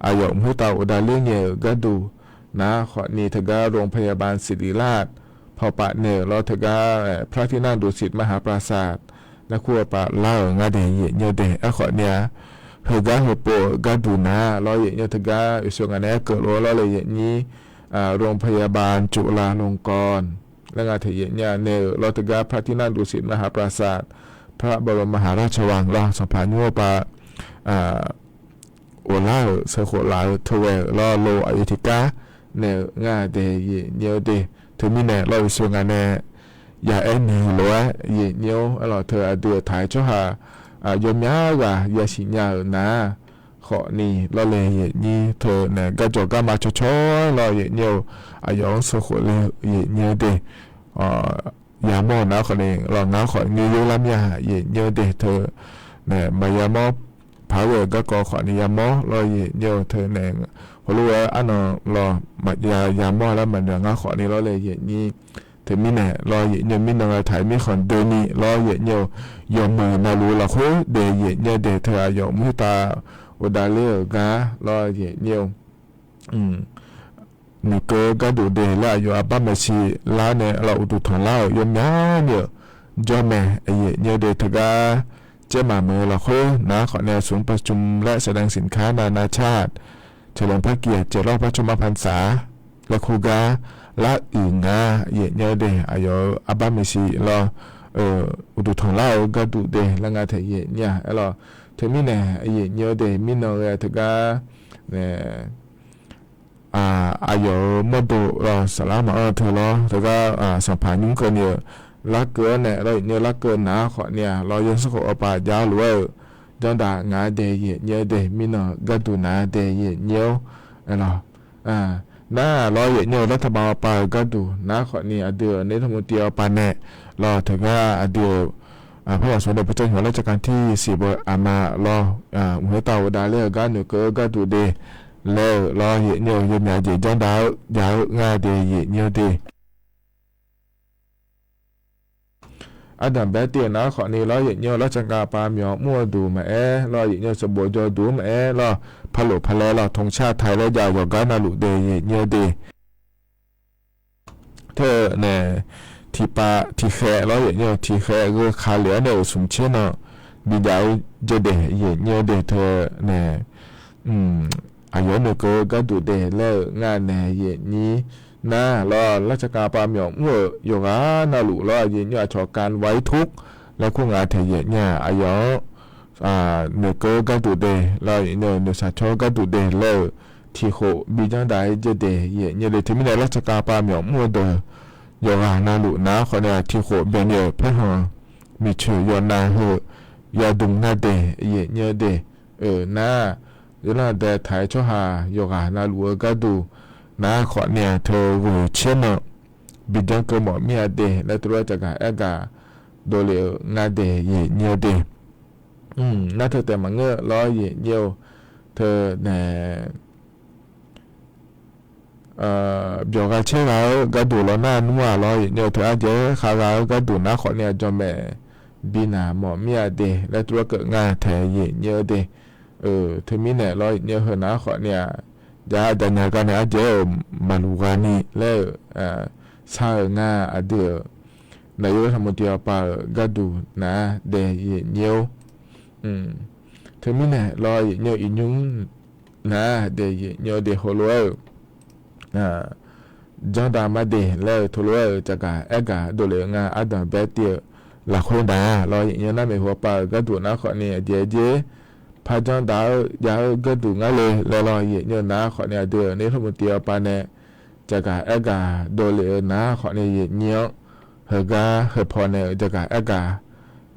aqyawf mq khoertav ghofdav ler ngae-euq gharduq nar khawfni teugar โรงพยาบาลศิริราช pawpaf naeq-euq lawr teugar พระที่นั่งดุสิตมหาปราสาท laer kur-eu paf lar-euq nga dae yaef nyir-eu de. Aerkhawfni-a heugar heupov-euq gharduq nar lawr yaef nyir-eu teugar oeqsoeq ngaq nae aerkeuv lof-aer lawr laer yaef nyir โรงพยาบาลจุฬาลงกรณ์ laer nga taef yaef nyir-a nae-euq lawr teugar พระที่นั่งดุสิตมหาปราสาท พระบรมมหาราชวัง lawr sanqpaq nymr-eu paf ghoflar-euq sheuqkhof laf-eu teughae-euq lawr lof aqyawf tiqgar naeq-euq nga dae yaef nyir-eu de. Teumirnae lawr oeqsoeq ngaq nae ya aer ni lof-aer yaef nyir-awr aerlawq teu aqdui-euq taq-aer tsawrhaq yawmyar ghaq yasiq nya-euq nar khawfni lawr laer yaef nyir teu nae garjawq garma cawcaw-aer lawr yaef nyir-eu aqyawf-anr sheuqkhof le-eu yaef nyir-eu de. Yamawr-eu nar khawfni lawr ngar khawf ngeur yoer lar mir-a yaef nyir-eu de teu nae maqya mawr paq-aer ghae-eu garkawv khawfni yamawr lawr yaef nyir-eu teu nae heulof-aer arnan lawr maqya yamawr laer maqnoeq ngar khawfni lawr laer yaef nyir. Teumirnae lawr yaef nyir-eu mirnan-a taq-aer mirkhanq doeni lawr yaef nyir-eu yawmuiq navluf-eu lafkhoer dae yaef nyir-eu de teu aqyawf mq khoertav ghofdav ler-euq gar lawr yaef nyir-eu noeqkeuv-eu gharduq de laer aqyawf arbar maeqshi lar nae lawr uqduq tanqlar-euq yawmyani-euq jawr mae. Yaef nyir-eu de teugar เชียงใหม่ meuq-eu lafkhoer nar khawfni ศูนย์ประชุมและแสดงสินค้านานาชาติ เฉลิมพระเกียรติ เจ็ดรอบพระชนมพรรษา laer kur gar lar uiq nga yaef nyir-eu de aqyawf-eu arbar maeqshi lawr uqduq tanqlar-eu gharduq de laer nga taef yaef nyir-a aerlawq. Teumirnae yaef nyir-eu de mirnan ghae teugar nae aqyawf-euq mawrdo lawr saflar maqanr teu lawr teugar sanqpaq nymr keuvni-euq larkeuv-awr nae lawr yaef nyir-eu larkeuv nar khawfni-a lawr yawsanr khof awqpav jav lof-aer-euq janrdaq ngaq-a dae yaef nyir-eu de mirnan gharduq nar dae yaef nyir-awr aerlawq. Nar lawr yaef nyir-eu lartaqbav awqpav-euq gharduq nar khawfni aqdui-euq รัฐมนตรี awqpav nae lawr teugar aqdui-euq pawqyaq sawr nae pawqcaw hmq-awr lar tsawrkaq tersif-eu aqma lawr mq khoertav ghofdav ler-eu gar noeqkeuv-eu gharduq de laer-euq lawr yaef nyir-eu yawmyaq jeq janrdaq-eu jav-eu nga de yaef nyir-eu de. Ardanq bae tiv-euq nar khawfni lawr yaef nyir-eu lar tsawrkaq pav myawq mr-eu duq maqaer lawr yaef nyir-eu sanqbof jawr duq maqaer lawr paqlof paqlae lawr ธงชาติไทย laer jav yawqgar navluf de yaef nyir-eu de. Teu nae tiqpav tiqkhaeq lawr yaef nyir-eu tiqkhaeq gheu kale-awr nae-euq smq tser nan bijav-eu jeq de yaef nyir-eu de teu nae aqyawf noeqkeuv-eu gharduq de laer-euq nga nae yaef nyir nar lawr lar tsawrkaq pav myawq mr-euq yawqghaq navluf lawr yaef nyir-eu aqcawq การไว้ทุกข์ laer kur ngaq taef yaef nyir-a aqyawf-anr noeqkeuv-eu gharduq de lawr yaef nyir-eu noeqshaq cawr-eu gharduq de laer-euq tiqkhof bijanr daq-aer jeq de yaef nyir de teumirnae lar tsawrkaq pav myawq mr-eu deuq yawqghaq navluf nar khawfni-a tiqkhof byanni-euq paerkhanq miqcoeq yawqnav heu yadmq nga de yaef nyir de. Euq nar yawlanr dae taq-aer tsawrhaq yawqghaq navluf-eu gharduq nar khawfni-a teu ghoeq tser nan bijanr keuv mawf mir-a de laer teulof-aer caqgaq aer gaq dovlef-eu nga de yaef nyir-eu de. Nar teu taef maqngeur lawr yaef nyir-eu teu nae byawq gha caer gha-eu gharduq lawr nar nmr-aq lawr, yaefnyir-eu teu ardzaeq-aer khar gha-eu gharduq nar khawfni aqjawq maeq bi naq mawf mir-a de laer tuvlar keuv nga taeq yaefnyir-eu de. Teumirnae lawr yaefnyir-eu heu nar khawfni-aq, jav jav nya gar nae ardzaeq-aer-euq maqluq ghani laer-euq shar-euq nga aqdui-euq naqyur sanqbof tiq ghaq pav-euq gharduq nar dae yaefnyir-or. Teumirnae lawr yaefnyir-eu iqnymr nar dae yaefnyir-eu de heulof-aer-euq janrdav mar de laer-euq teulof-aer-euq jaqgaq aergaq dovlef-eu nga ardanq bae tiv-eu lafkhoer nar lawr yaefnyir-eu nar maeqhu pav-euq gharduq nar khawfni aqjeq-aer jer par janrdav-eu jav-eu gharduq ngar le laer lawr yaefnyir-eu nar khawfni aqdui-euq naqyur sanqbof tiq ghaq pav nae jaqgaq aergaq dovlef-eu nar khawfni yaefnyir-anr heugar heupaw nae-euq jaqgaq aergaq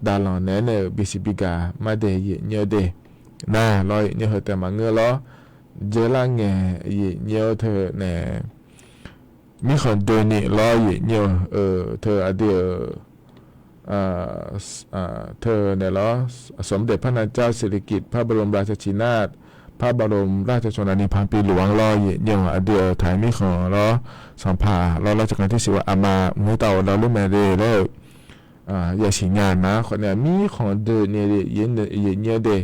davlanq naeq-aer nae-euq bisiq bigaq mar dae yaefnyir-eu de. Nar lawr yaefnyir-eu heu taef maqngeur lawr. Dzeurlar ngae yaefnyir-eu teu nae mirkhanq doeni lawr yaefnyir-eu teu aqdui-euq teu naeq lawr, สมเด็จพระนางเจ้าสิริกิติ์ พระบรมราชชนนีนาถ พระบรมราชชนนีพันปีหลวง lawr yaefnyir-eu aqdui-euq taq-aer mirkhanq lawr sanqpaq lawr lawr tsaqkanq tirsiq-a aqma mqtav-awq dawq lof mae le laer-euq yasiq nya nar khawfni mirkhanq doeni yaefnyir-eu de.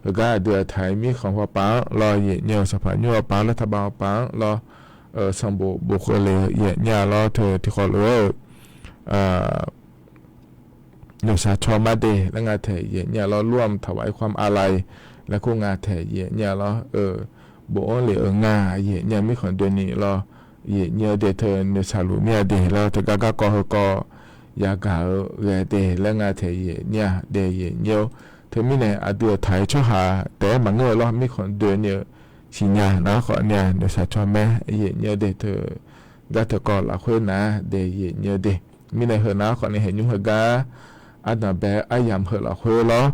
Heugar aqdui-euq taq-aer mirkhanq haw pav-anr lawr yaefnyir-eu sanqpaq nymr haw pav-anr lawr taqbav haw pav-anr lawr sanqbof bof keuv le-eu yaefnyir-a lawr teu tiqkhawf lof-aer-euq noeqshaq caw mar de laer nga taeq yaefnyir-a lawr ร่วมถวายความอาลัย laer kur nga taeq yaefnyir-a lawr-eu bofanr lef-eu nga yaefnyir-a mirkhanq doeni lawr yaefnyir-eu de teu noeqshaq luf mir-a de lawr teugar garkawv heukawv yagaq-eu ghae de laer nga taeq yaefnyir-a de yaefnyir-or. Teumirnae aqdui-euq taq-aer tsawrhaq taef-aer maqngeur-eu lawr mirkhanq doeni-eu siqnya nar khawfni-a noeqshaq caw maer yaefnyir-eu de teu gar teukawv lafkhoer nar de yaefnyir-eu de. Mirnae heu nar khawfni haeqnymr heugar ardanq bae-eu aryamq heu lafkhoer lawr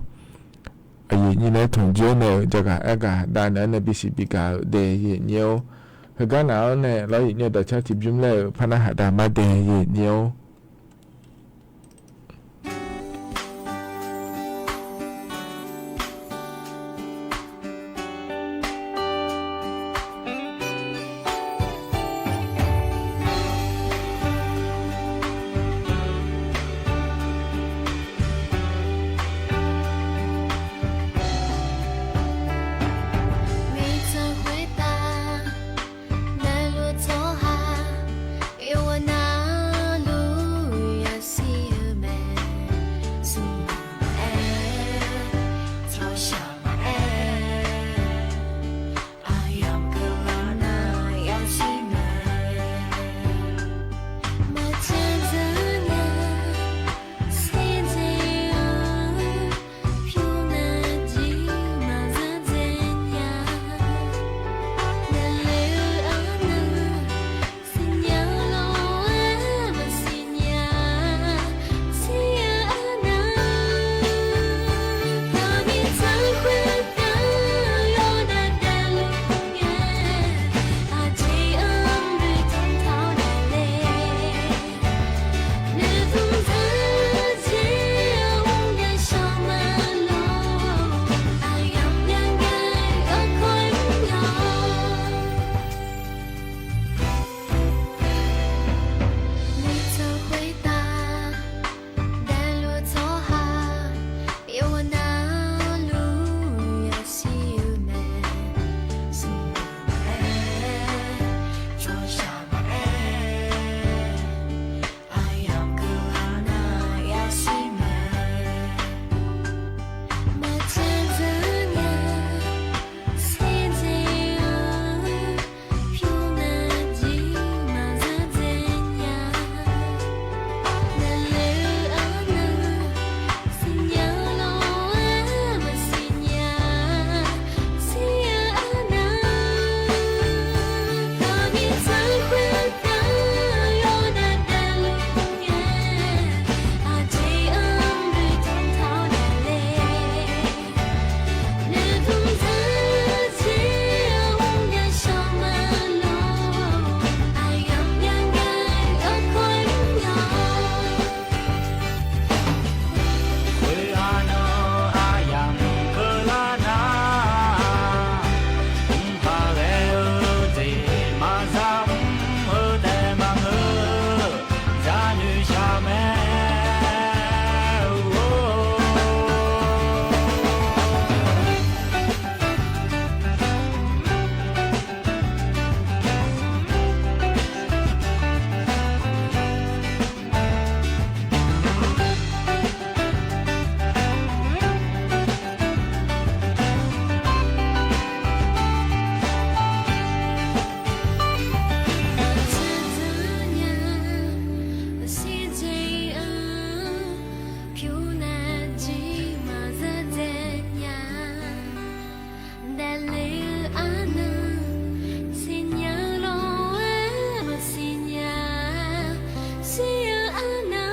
aqyuif nyir nae tanqjoer nae-euq jaqgaq aergaq dav naeq-aer nae bisiq bigaq-eu de yaefnyir-or. Heugar naq-anr nae lawr yaefnyir-eu dawqcar tiqbymr laer-euq parnar haq dav mar de yaefnyir-or. Nar jir maqzar dzae nya, daefle-eu arnan siqnya lof-aer maqsiq nya, shir-eu arnan.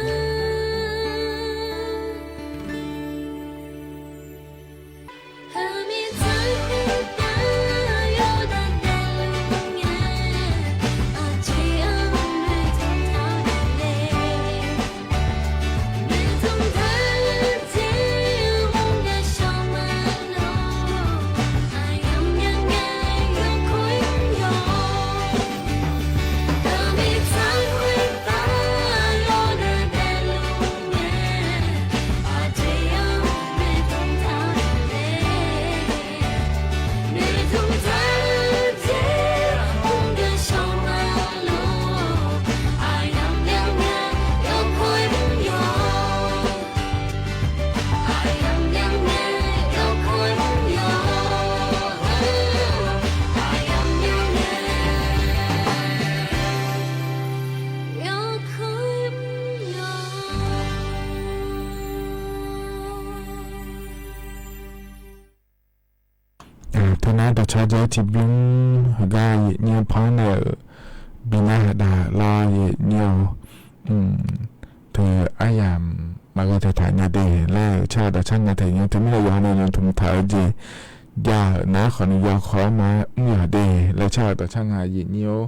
Teunar dawqcar jae tiqbymr heugar yaeqnyir-eu panr nae-euq bi narhaq dav lar yaeqnyir-awr, teu aryamq maqghae taeqtaq nya de laer-eu car dawqcar nga taeq nya. Teumirnae yawqha nae nymq tmq taq-eu jeq jav-euq nar khawfni yawkawr-aer ma mr yawq de laer car dawqcar nga yaeqnyir-or.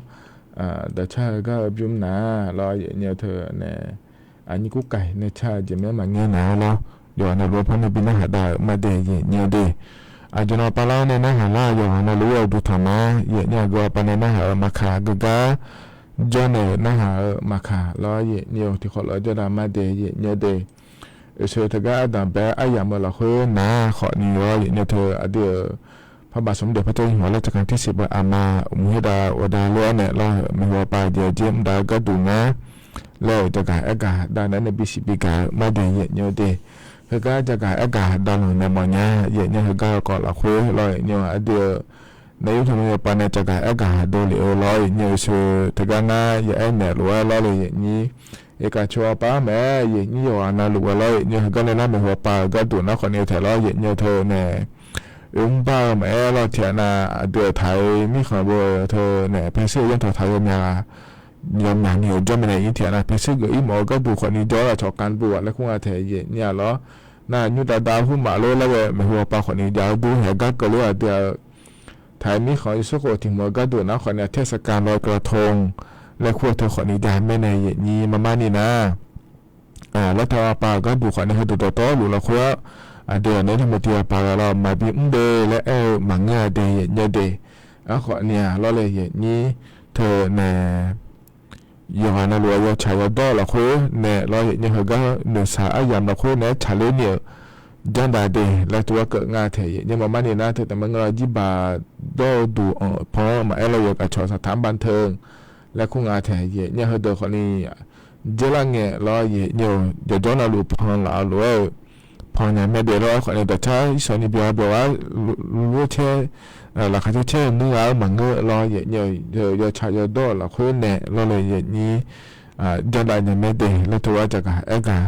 Dawqcar-eu gar-eu bymr nar lawr yaeqnyir-eu teu nae aqnyir kurkaiq nae car-eu jeq maer maqngeur nar lawr. Yawqha navluf-aer panr nae bi narhaq dav-euq ma de yaeqnyir-eu de. Aqjeq nawq pavlar-awr nae narhaq lar yawqha navluf-eu duqtanq ma yaeqnyir aqgeu aqpav nae narhaq-euq maqkaq geugar janrnaeq-euq narhaq-euq maqkaq lawr yaeqnyir-eu tiqkhawf lof-aer jawrdav ma de yaeqnyir-eu de. Oeqsoeq teugar ardanq bae-aer aryamq-eu lafkhoer nar khawfni lawr yaeqnyir-eu teu aqdui-euq parbaq smq daeq par tawr yawq laer taqkanq tershiq beu aqma mq khoerdav ghawqda lof-aer naeq lawr-euq maeqhu ghawqpav jeq-eu jer mr dav-eu gharduq ngar laer-euq jagaq aergaq dav naeq-aer nae bisiq bigaq-eu ma de yaeqnyir-eu de. Heugar jagaq aergaq dav lanq naeq mawfnya yaeqnyir-eu heugar-eu khawf lafkhoer lawr yaeqnyir-eu aqdui-euq naef yurtaq yawpav nae jagaq aergaq dovlef-eu lawr yaeqnyir-eu oeqsoeq teugar ngar ya aer naeq lof-aer lawr le yaeqnyir. Iqkaq coq-awr pav-aer maeq-aer yaeqnyir yawqha navluf-aer lawr yaeqnyir-eu heugar nae nar maeqhu ghawqpav-euq gharduq nar khawfni taeq lawr yaeqnyir-eu teu nae oe mr bar-eu maeq-aer lawr tiqghaq nav aqdui-euq taq-eu mirkhanq beu-eu teu nae paershuir-eu yanrtawq taq-eu myaq yawmyaq ni-euq jawr mae nae ir tiqghaq nav paershuir geuf ir mawf-eu gharduq khawfni jawr-awr laf cawq kanr bu-aq laer kur nga taeq yaeqnyir-a lawr. Nar nymr dav dav hmr maf lor laer ghae maeqhu ghawqpav khawfni jav-eu dur haeq gar keuvler aqdui-euq taq-eu mirkhanq yawsur khof tiq hmq-eu gharduq nar khawfni aqtaer saqkaq lawr keuv tong laer kur-eu teu khawfni jav maer nae yaeqnyir mar mar ni nar laer taq-eu aqpav-euq gharduq khawfni heudeuq dawqtawvluf lafkhoer-awr aqdui-euq naef yurtaq yawpav ghaq lawr maqbi mr de laer aer-eu maqngeur-a de yaeqnyir-eu de. Aerkhawfni-aq lawr le yaeqnyir teu nae yawqghaq navluf-eu yawtsaq yawdawr-eu lafkhoer nae lawr yaeqnyir heugar noeqshaq aryamq lafkhoer naeq-aer tsaqler ni-euq janrdav de laer tov-aer keuvnga taeq yaeqnyir mar mar ni nar teu taef mar ngeur lawr jirbaq dawr-eu duq anr-eu pan-anr maqaer lawr yawqghaq cawq saqtaq-anr ban teu laer kur nga taeq yaeqnyir heudeuq khawfni dzer lar ngae lawr yaeqnyir-eu jawqjawr navluf pan laf-eu lof-aer-eu pan nya maer de lawr-aer khawfni dawqcar irshawq ni byaq byawq-ar lur caer laqkhaq caer caer-eu nuir ghaq-eu maqngeur lawr yaeqnyir-eu yawtsaq yawdawr-euq lafkhoer nae lawr le yaeqnyir janrdav nya maer de laer tov-aer jaqgaq aergaq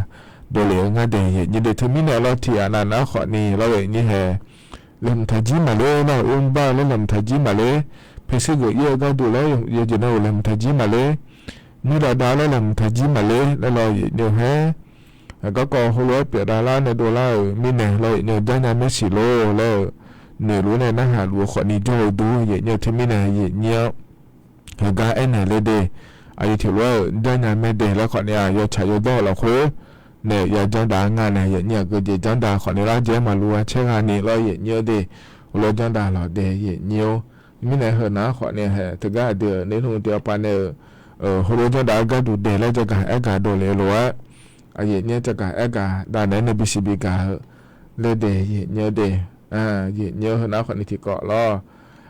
dovlef-eu ngar de yaeqnyir de. Teumirnae lawr tiqghaq nav nar khawfni lawr yaeqnyir hae laeqhmq taqjir maqler nar-euq oermr bar-eu laer laeqhmq taqjir maqler, paershuir geuf ir-eu gharduq laer yawjeq nav-euq laeqhmq taqjir maqler, nuir dav dav laer laeqhmq taqjir maqler laer lawr yaeqnyir-eu haer garkawv heulof-aer pyeufdav lar nae dovlar-euq mirnae lawr yaeqnyir-eu jar nya maer siq lor laer-eu noeqluf nae narhaq luf-eu khawfni jawr-eu dur yaeqnyir-eu teumirnae yaeqnyir-anr heugar aernaeq le de. Aqyuif tiq lof-aer-euq jar nya maer de laer khawfni-aq yawtsaq yawdawr-euq lafkhoer nae ya janrdav nga nae yaeqnyir aqgeu jeq janrdav khawfni lar jaer maqluv-a caer ghaq ni lawr yaeqnyir-eu de. Heulof janrdav lawq de yaeqnyir-or. Mirnae heu nar khawfni hae teugar aqdui-euq naef yurtaq yawpav nae-euq heulof janrdav-eu gharduq daeq laer jaqgaq aergaq dovlef-eu lof-aer aqyaeqnyir jaqgaq aergaq dav naeq-aer nae bisiq bigaq-eu laer de yaeqnyir-eu de. Yaeqnyir-eu heu nar khawfni tiqkawv lawr.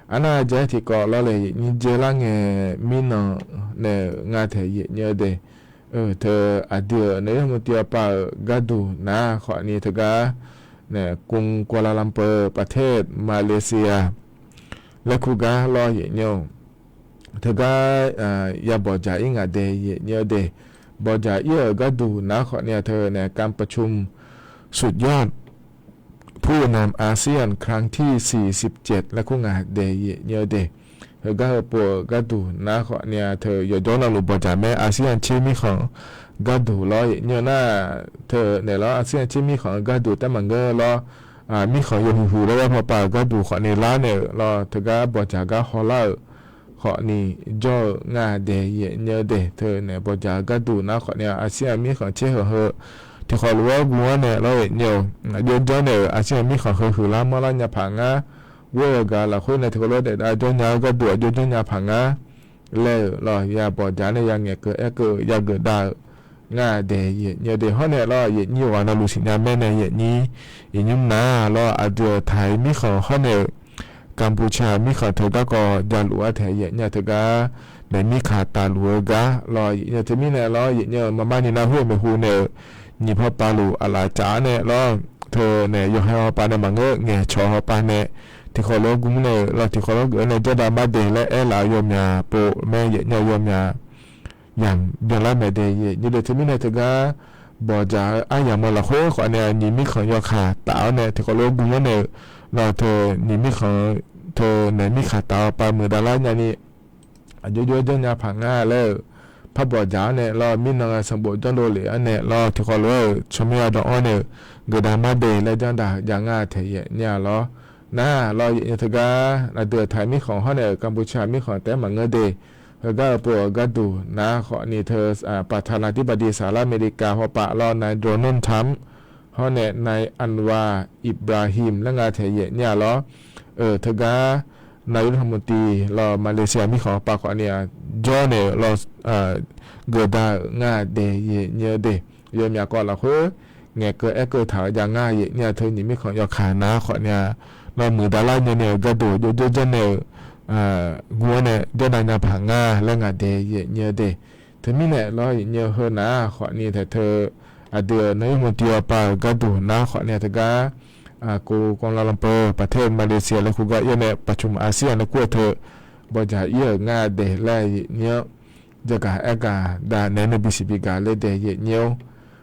Arnar jaer tiqkawv lawr le yaeqnyir dzer lar ngae mirnan nae-euq nga taeq yaeqnyir-eu de. Teu aqdui-euq naef yurtaq yawpav-euq gharduq nar khawfni teugar nae กรุงกัวลาลัมเปอร์ ประเทศมาเลเซีย laer kur gar lawr yaeqnyir-or. Teugar ya bawqjaq ir ngaq de yaeqnyir-eu de. Bawqjaq ir-euq gharduq nar khawfni-aq teu nae การประชุม สุดยอด ผู้นำอาเซียนครั้งที่สี่สิบเจ็ด laer kur nga daef yaef nyi-eu de. Heugar heupov-euq gharduq nar khawfni-a teu yawqjawr navluf bawqdzaq mae. Arsir-anr tser mirkhanq gharduq lawr yaef nyi-eu nar, teu naeq lawr arsir-anr tser mirkhanq-eu gharduq taef maqngeur lawr. Mirkhanq yawhuiq huiq laer yar pawpav-euq gharduq khawfni lar naeq-euq lawr teugar bawqdzaq gar hawlar-euq khawfni jawr-eu nga daef yaef nyi-eu de. Teu naeq bawqdzaq-eu gharduq nar khawfni-a arsir-anr mirkhanq tser heuq heu tiqkhawf lof-aer guv-anr naeq lawr yaef nyi-eu, aqjox janrnaeq-euq arsir-anr mirkhanq heu huiqlar manrlar nya paq ngar. Ghoer-eu gaq lafkhoer nae tiqkhawf lof-aer daef dav jawr nya-eu gharduq aqjox janrnya paq ngar laer-euq lawr ya bawqdzaq nae ya ngaeqkeuv aerkeuv-eu ya geuf dav-euq nga daef yaef nyi-eu de. Hawr naeq lawr yaef nyi-eu ghaq navluf siqnya mae nae yaef nyi. Iqnymr nar lawr aqdui-euq taq-iq mirkhanq hawr naeq-euq Gaqbuqcaq mirkhanq teu garkawv javluf-ar taeq yaef nyi-a teugar naeq mirkaq tafluf-eu gar lawr yaef nyi-eu teumirnae lawr yaef nyi-eu maqmar ni nar khoer-eu maeqhu naeq-euq nyiq pawpav luf aqlaf caf-ar nae lawr teu naeq yawqha hawpav nae maqngeur ngaeqcawq hawpav nae tiqkhawf lof-aer guv naeq-euq lawr tiqkhawf lof-aer geuf-ar nae jawrdav mar de laer aerlaf-eu yawmyaq pov mae yaef nyi-eu yawmyaq yamq byanlar mae de yaef nyi de. Teumirnae teugar bawqdzaq-eu aryamq-eu lafkhoer khawfni-a nyiq mirkhanq yawkaq taf-awr nae tiqkhawf lof-aer guv-anr naeq-euq lawr teu nyiq mirkhanq teu naeq mirkaq taf-awr pav muiqdav lar nyani aqjox jox-aer janrnya paq ngar laer-euq par bawqdzaq-awr nae lawr mirnan-eu sanqbof janrdov lef-anr nae lawr tiqkhawf lof-aer-euq tsawrmyanr yadawv-anr nae-euq geufdav mar de laer janrdaq jav ngar taeq yaef nyi-a lawr. Nar lawr yaef nyi teugar aqdui-euq taq mirkhanq hawr naeq-euq Gaqbuqcaq mirkhanq taef-aer maqngeur de. Heugar heupov-euq gharduq nar khawfni teu ประธานาธิบดีสหรัฐอเมริกา hawpav lawr นายโดนัลด์ทรัมป์ hawr nae นายอันวา อิบราฮิม laer nga taeq yaef nyi-a lawr. Euq teugar นายกรัฐมนตรี lawr Malaysia mirkhanq hawpav khawfni-a jawr naeq-euq lawr geufdav-euq nga daef yaef nyi-eu de. Yawmyaq kawv lafkhoer ngaeqkeuv aerkeuv taq-eu jav ngar yaef nyi-a teu nyiq mirkhanq yawkaq nar khawfni-a lawr muiqdav lar nyani-euq gharduq jov jov janrnaeq-euq guv-anr nae jawrdav nya paq ngar laer nga daef yaef nyi-eu de. Teumirnae lawr yaef nyi-eu heu nar khawfni taeq teu aqdui-euq นายกรัฐมนตรี hawpav-euq gharduq nar khawfni-a teugar กรุงกัวลาลัมเปอร์ ประเทศมาเลเซีย laer khoergar yaer nae ประชุมอาเซียน laer kur-eu teu bawqdzaq ir-euq nga daef laer yaef nyi-awr jagaq aergaq dav naeq-aer nae bisiq bigaq laer daef yaef nyi-awr.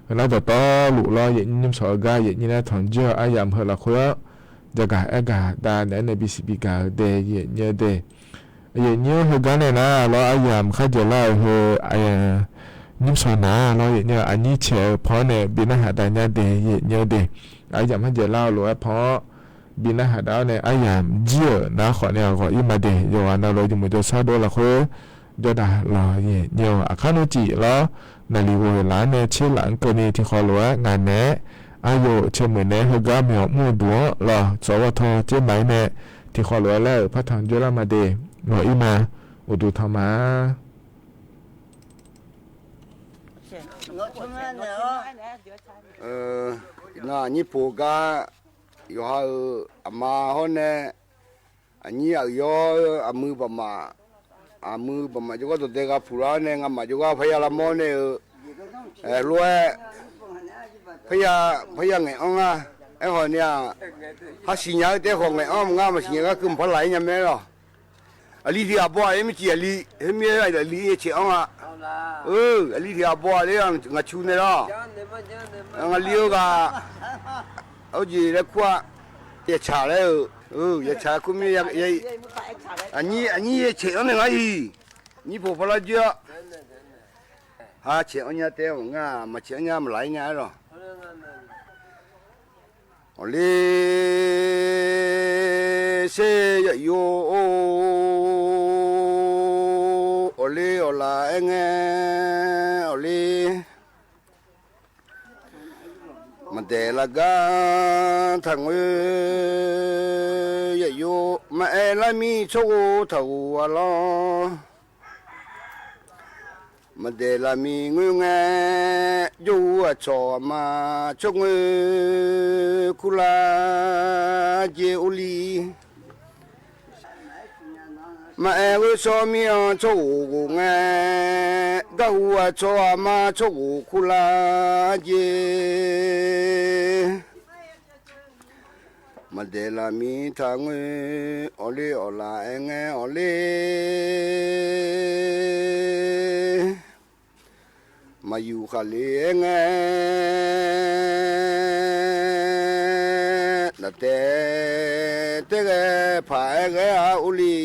Heunar dawqtawvluf lawr yaef nyi nymrshawq-eu gar yaef nyi nae tanqjir-eu aryamq heu lafkhoer-anr jagaq aergaq dav naeq-aer nae bisiq bigaq-eu daef yaef nyi-eu de. Yaef nyi-awr heugar nae nar lawr aryamq kharjaeq lar-euq heu nymrshawq nar lawr yaef nyi-eu aqnyir caeq-eu pan-anr nae bi narhaq dav nya de yaef nyi-eu de. Aryamq kharjaeq lar-eu lof-aer pan-awr bi narhaq dav-awr nae aryamq jir-euq nar khawfni-a ghawq ir ma de. Yawqghaq navluf-eu jeq muiq jawrshar dov lafkhoer jawrdav lawq yaef nyi-eu aqkar nmr cif lawr naqliq ghoeq laf-anr nae tser laf-anr keuvni tiqkhawf lof-aer ngaq naeq-aer aryoq caemuiq naeq-aer heugar myawq mr-eu duq-anr lawq tsawq ghawr taw tser maq-ir nae tiqkhawf lof-aer laer-euq partanq jawrlar ma de. Ghawq ir ma. Uqduq tanq ma. Iqnan aqnyir poq gar yawqha-euq aqma hawr nae aqnyir aqyawf-eu aqmuiq baqmaf, aqmuiq baqmaf jawrgar dawqdae gha puq lar-awr nae ngamaf jawrgar parya lavmawr nae-eu lof-aer parya, parya ngaeq-anr nga. Aerkhawf ni-aq, har siqnya-eu taef khawf ngaeq-anr maqnga, maqsiqnya gar keuv maqpar laf-ir nya mae lawq. Aqli tiq ghaq baw-aq-ir mircif aqli, heu mir-aer aqli caeq-anr-a. Aqli tiq ghaq baw-aq ler ngaq cu nae lawr. Ngaqli-eu ghaq, aqjeq laer kur-a. Yaqtsaq laer-euq, yaqtsaq kur mir, aqnyir caeq-anr nae ngar-iq, nyir poq parlar joer-awr, ha caeq-anr nya taef maqnga, maqcaeq-anr nya maqlaq-ir nya-aer lawq. Awqler ser yaf yov-or, awqler awqlaf aer ngae, awqler maqdaeq lar gar taqngoer yaf yov, maqaer lar mir tsawrghof taqghof-a lawr. Maqdaeq lar mir ngoer ngae, jawr-eu aqcawq aqma tsawrngoer kurlar jer or li. Maqaer ghoer shawr mir-anr tsawrghof ghof ngae, garhu aqcawq aqma tsawrghof kurlar jer. Maqdaeq lar mir taqngoer, awqler awqlaf aer ngae awqler, maqyuf khaqle aer ngae taef taef ghae paq-aer ghae-a or le.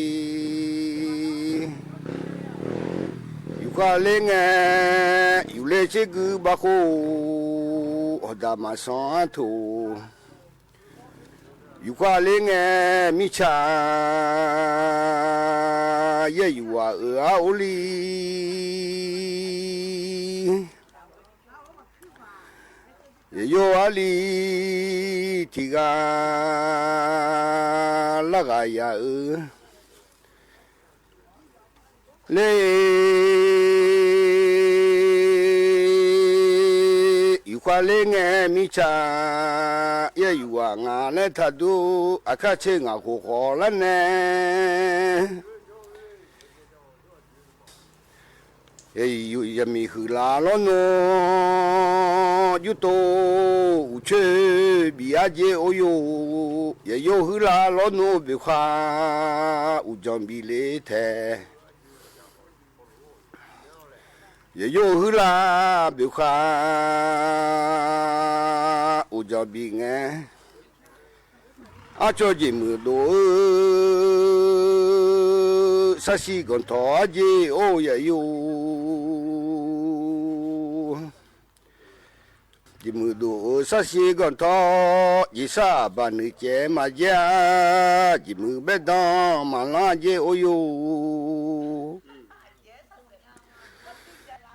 Yufkhav ler ngae, yufler tser gui bavkhof, hawqdaq maqsanq-ar toq. Yufkhav ler ngae, mirtsaq yaeryuf ghaq-euq-ar or le. Yawqyo arli tiqghaq larghaq yaf-eu ler, yufkhav ler ngae mirtsaq yaeryuf ghaq ngaq laer taqdur, aqkar tser ngaq khof khawf lar nae yamiq huiqlaf lawrnaw, yurtov uqcoer bif-ar jer or-yo. Yaqyo huiqlaf lawrnaw boeqkhaq uqdzan bif le tae. Yaqyo huiqlaf boeqkhaq uqdzan bif ngae, arcawv jeqmuiq dof-eu sarsiq ganqtawq-ar jer or yaqyo. Jeqmuiq dof-eu sarsiq ganqtawq, jeqsar aqbaq nuicaev maqjaer-a, jeqmuiq baerdanq maqlanr jer or-yo.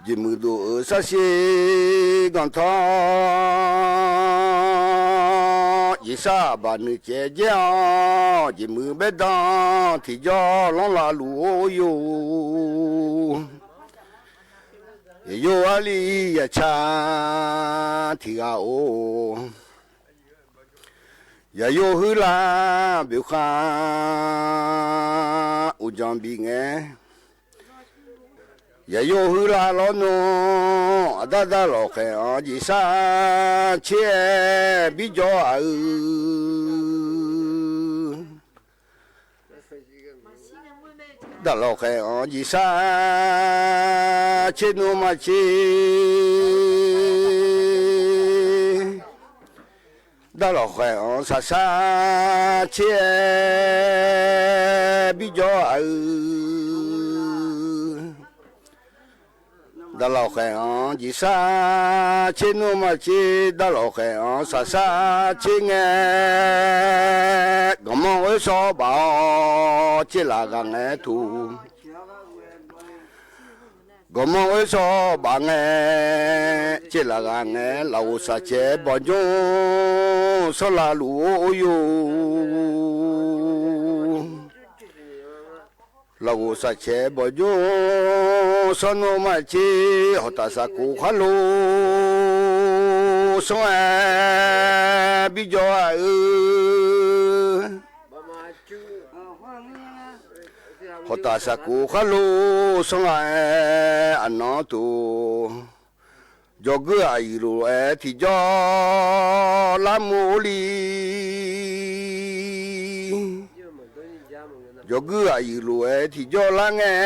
Jeqmuiq dof-euq sarsiq ganqtawq, jeqsar aqbaq nuicaev jaer-awq, jeqmuiq baerdanq tiqjawr lanrlaf luf or-yo. Yaqyo arli yaqtsaq tiqghaq-or, yaqyo huiqlaf boeqkhaq uqdzan bif ngae, yaqyo huiqlaf lawrnaw aqdar daqlawq khaeq-anr jeqsar tser-aer bijawr-aq-eu. Daqlawq khaeq-anr jeqsar tser nmr maqtser, daqlawq khaeq-anr saqsar tser-aer bijawr-aq-eu. Daqlawq khaeq-anr jeqsar tser nmr maqtser, daqlawq khaeq-anr saqsar tser ngae, ganqmanr oer sawr baf-awr tser laf ghaq ngae toq. Ganqmanr oer sawr baf ngae, tser laf ghaq ngae, lafghoq saqcaev bawqjmr sanrlaf luf or-yo. Lafghoq saqcaev bawqjmr sanrnmr maqtser, hawqtaf saqkoq khaqlo sanr-aer bijawr-aq-eu. Hawqtaf saqkoq khaqlo sanr-aer aqnan toq. Jawqguir aqyuif lof-aer tiqjawr larmur or li. Jawqguir aqyuif lof-aer tiqjawr lar ngae,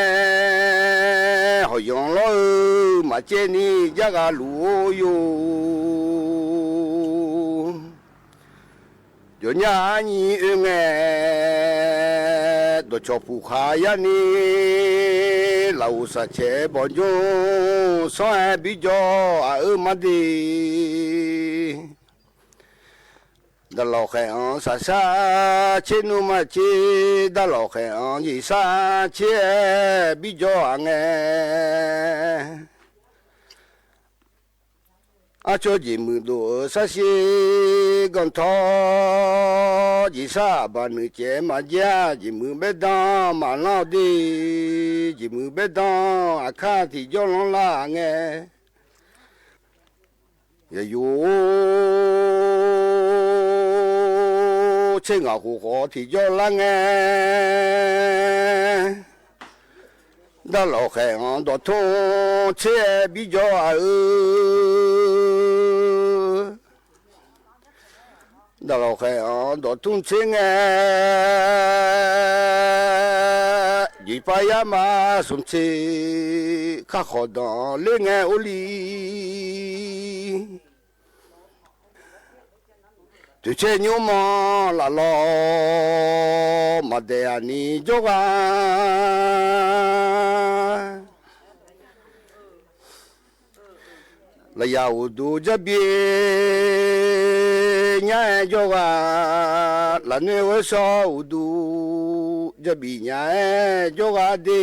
hawqyanq lawr-eu maqcaev ni jarghaq luf or-yo. Jawqnya arnyi oe ngae, dawqcawq puq khaq yarni, lafghoq saqcaev bawqjmr sanr-aer bijawr-aq-eu mar de. Daqlawq khaeq-anr saqsar tser nmr maqtser, daqlawq khaeq-anr jeqsar tser-aer bijawr-aq ngae, arcawv jeqmuiq dof-euq sarsiq ganqtawq, jeqsar aqbaq nuicaev maqjaer-a, jeqmuiq baerdanq maqlanr-awr de. Jeqmuiq baerdanq aqkar tiqjawr lanrlar ngae, yaqyo tser ngaq khof khawf tiqjawr lar ngae, daqlawq khaeq-anr dawqtmr tser-aer bijawr-aq-eu. Daqlawq khaeq-anr dawqtmr tser ngae, jeqpav yar ma smq tser, kakhof danq ler ngae or li. Toeqcaer nymr-anr laf lawr, maqdaeq aqni jawrghaq. Lafyaq uqduq jarbif nya-aer jawrghaq, lafnoer ghoer shawr uqduq jarbif nya-aer jawrghaq de.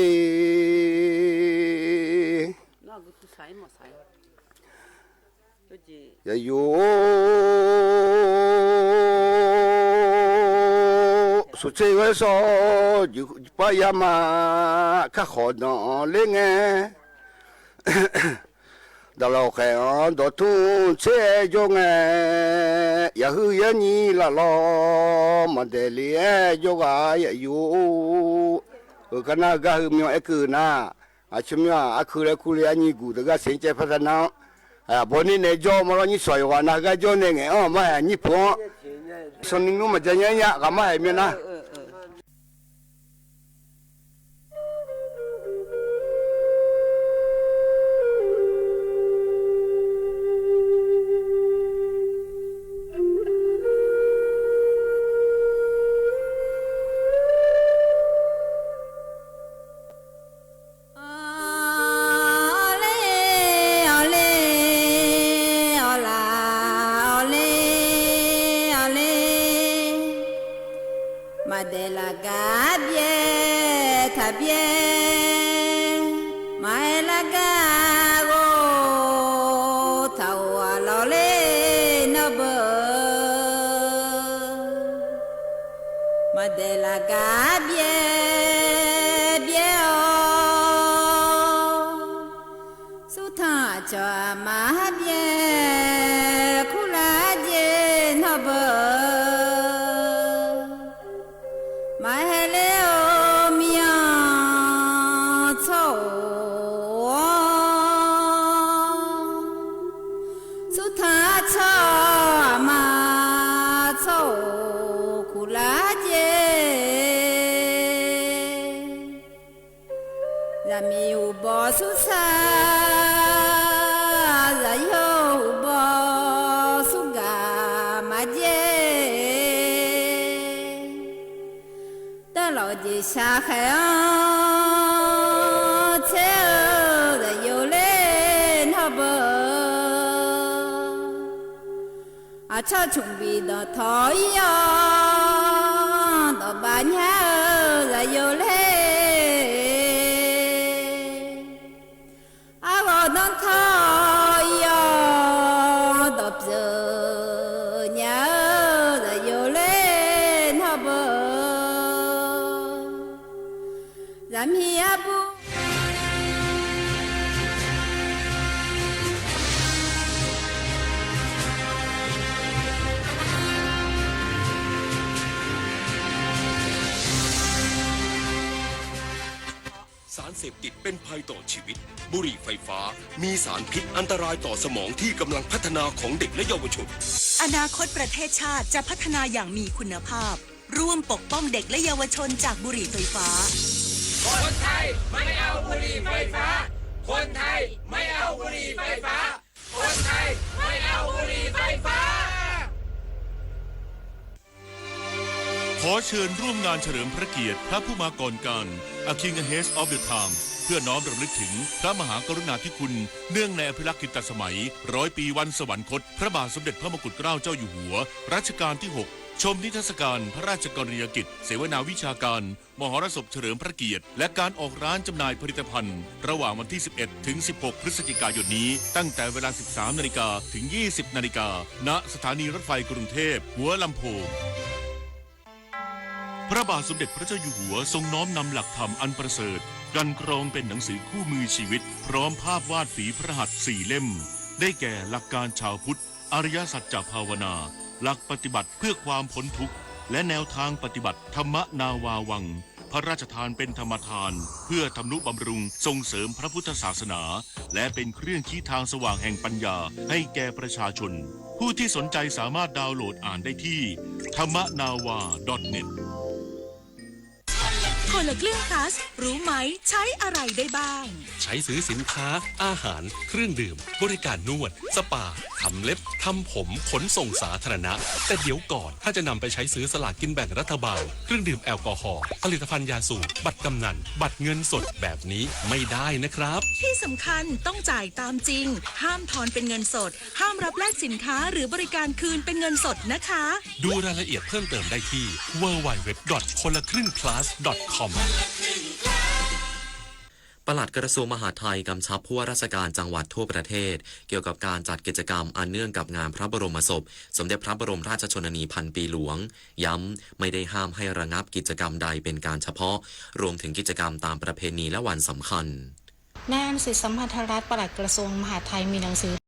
Yaqyo suqtser ghoer shawr-awr, jeqpar yama kakhof danq-anr ler ngae, daqlawq khaeq-anr dawqtmr tser-aer jawr ngae, yaqhuiq yarnyir laf lawr maqdaeq le-aer jawrghaq yaqyo. Heugar nar heugar heu myan aer keuv nar, aqcawq myan-aq, arkeuv laer kur le arnyi guq teugar saeq-anr caev par taq nar-anr, aqbawr nir nae jawr ma lawr, nyir sawq yawqghaq nav heugar jawr nae ngaeq-anr maqhaeq nyir peuq-anr, sanqni nmr maqja nya nya ghaq maqhaeq myan nar. Awqler, awqler, awqlaf, awqler, awqler. Maqdaeq laf gar byaer taq byaer, maqaer lar gar ghov taq-euq aqlawq ler nawr beu. Maqdaeq laf gar byaer byaer-awr, surtanq aqcawq aqma byaer kurlar jeq nawr beu. Maqhaeq ler-eu myan tsawr-or, surtanq aqcawq aqma tsawr-or, kurlar jeq. Zaqmiq uqbawq sursar, zaqyo uqbawq surgaq maqjaer. Dawrlawq jeq shaqkhaeq-anr tser-eu zaqyo ler nawr beu. Aqcawq cmq bif dawqtawq ir-awr, dawqbav nya-eu zaqyo ler. Arghawq danrtawq ir-awr, dawqpyeuf nya-eu zaqyo ler nawr beu. Zaqmiq arbu สารเสพติดเป็นภัยต่อชีวิต บุหรี่ไฟฟ้า มีสารพิษอันตรายต่อสมองที่กำลังพัฒนาของเด็กและเยาวชน อนาคตประเทศชาติจะพัฒนาอย่างมีคุณภาพ ร่วมปกป้องเด็กและเยาวชนจากบุหรี่ไฟฟ้า คนไทยไม่เอาบุหรี่ไฟฟ้า คนไทยไม่เอาบุหรี่ไฟฟ้า คนไทยไม่เอาบุหรี่ไฟฟ้า ขอเชิญร่วมงานเฉลิมพระเกียรติพระผู้มาก่อนกาล A King Ahead of the Time เพื่อน้อมรำลึกถึงพระมหากรุณาธิคุณ เนื่องในอภิรักษ์กิตติสมัย ร้อยปีวันสวรรคต พระบาทสมเด็จพระมกุฎเกล้าเจ้าอยู่หัว รัชกาลที่ หก ชมนิทรรศการพระราชกรณียกิจ เสวนาวิชาการ มหรสพเฉลิมพระเกียรติ และการออกร้านจำหน่ายผลิตภัณฑ์ ระหว่างวันที่ สิบเอ็ด ถึง สิบหก พฤศจิกายนนี้ ตั้งแต่เวลา สิบสามนาฬิกา ถึง ยี่สิบนาฬิกา ณ สถานีรถไฟกรุงเทพ หัวลำโพง พระบาทสมเด็จพระเจ้าอยู่หัวทรงน้อมนำหลักธรรมอันประเสริฐ กลั่นกรองเป็นหนังสือคู่มือชีวิต พร้อมภาพวาดฝีพระหัตถ์สี่เล่ม ได้แก่หลักการชาวพุทธ อริยสัจจภาวนา หลักปฏิบัติเพื่อความพ้นทุกข์ และแนวทางปฏิบัติ ธรรมนาวาวัง พระราชทานเป็นธรรมทาน เพื่อทำนุบำรุงส่งเสริมพระพุทธศาสนา และเป็นเครื่องชี้ทางสว่างแห่งปัญญาให้แก่ประชาชน ผู้ที่สนใจสามารถดาวน์โหลดอ่านได้ที่ ธรรมนาวา ดอทเน็ต คนละครึ่ง plus รู้ไหม ใช้อะไรได้บ้าง ใช้ซื้อสินค้า อาหาร เครื่องดื่ม บริการนวด สปา ทำเล็บ ทำผม ขนส่งสาธารณะ แต่เดี๋ยวก่อน ถ้าจะนำไปใช้ซื้อสลากกินแบ่งรัฐบาล เครื่องดื่มแอลกอฮอล์ ผลิตภัณฑ์ยาสูบ บัตรกำนัล บัตรเงินสดแบบนี้ไม่ได้นะครับ ที่สำคัญต้องจ่ายตามจริง ห้ามทอนเป็นเงินสด ห้ามรับแลกสินค้าหรือบริการคืนเป็นเงินสดนะคะ ดูรายละเอียดเพิ่มเติมได้ที่ ดับเบิลยู ดับเบิลยู ดับเบิลยู ดอท คนละครึ่ง พลัส ดอท คอม ปลัดกระทรวงมหาดไทยกำชับผู้ว่าราชการจังหวัดทั่วประเทศ เกี่ยวกับการจัดกิจกรรมอันเนื่องกับงานพระบรมศพ สมเด็จพระบรมราชชนนีพันปีหลวง ย้ำ ไม่ได้ห้ามให้ระงับกิจกรรมใดเป็นการเฉพาะ รวมถึงกิจกรรมตามประเพณีและวันสำคัญ นายอนุสิทธิ์ สัมพันธรัตน์ ปลัดกระทรวงมหาดไทย มีหนังสือ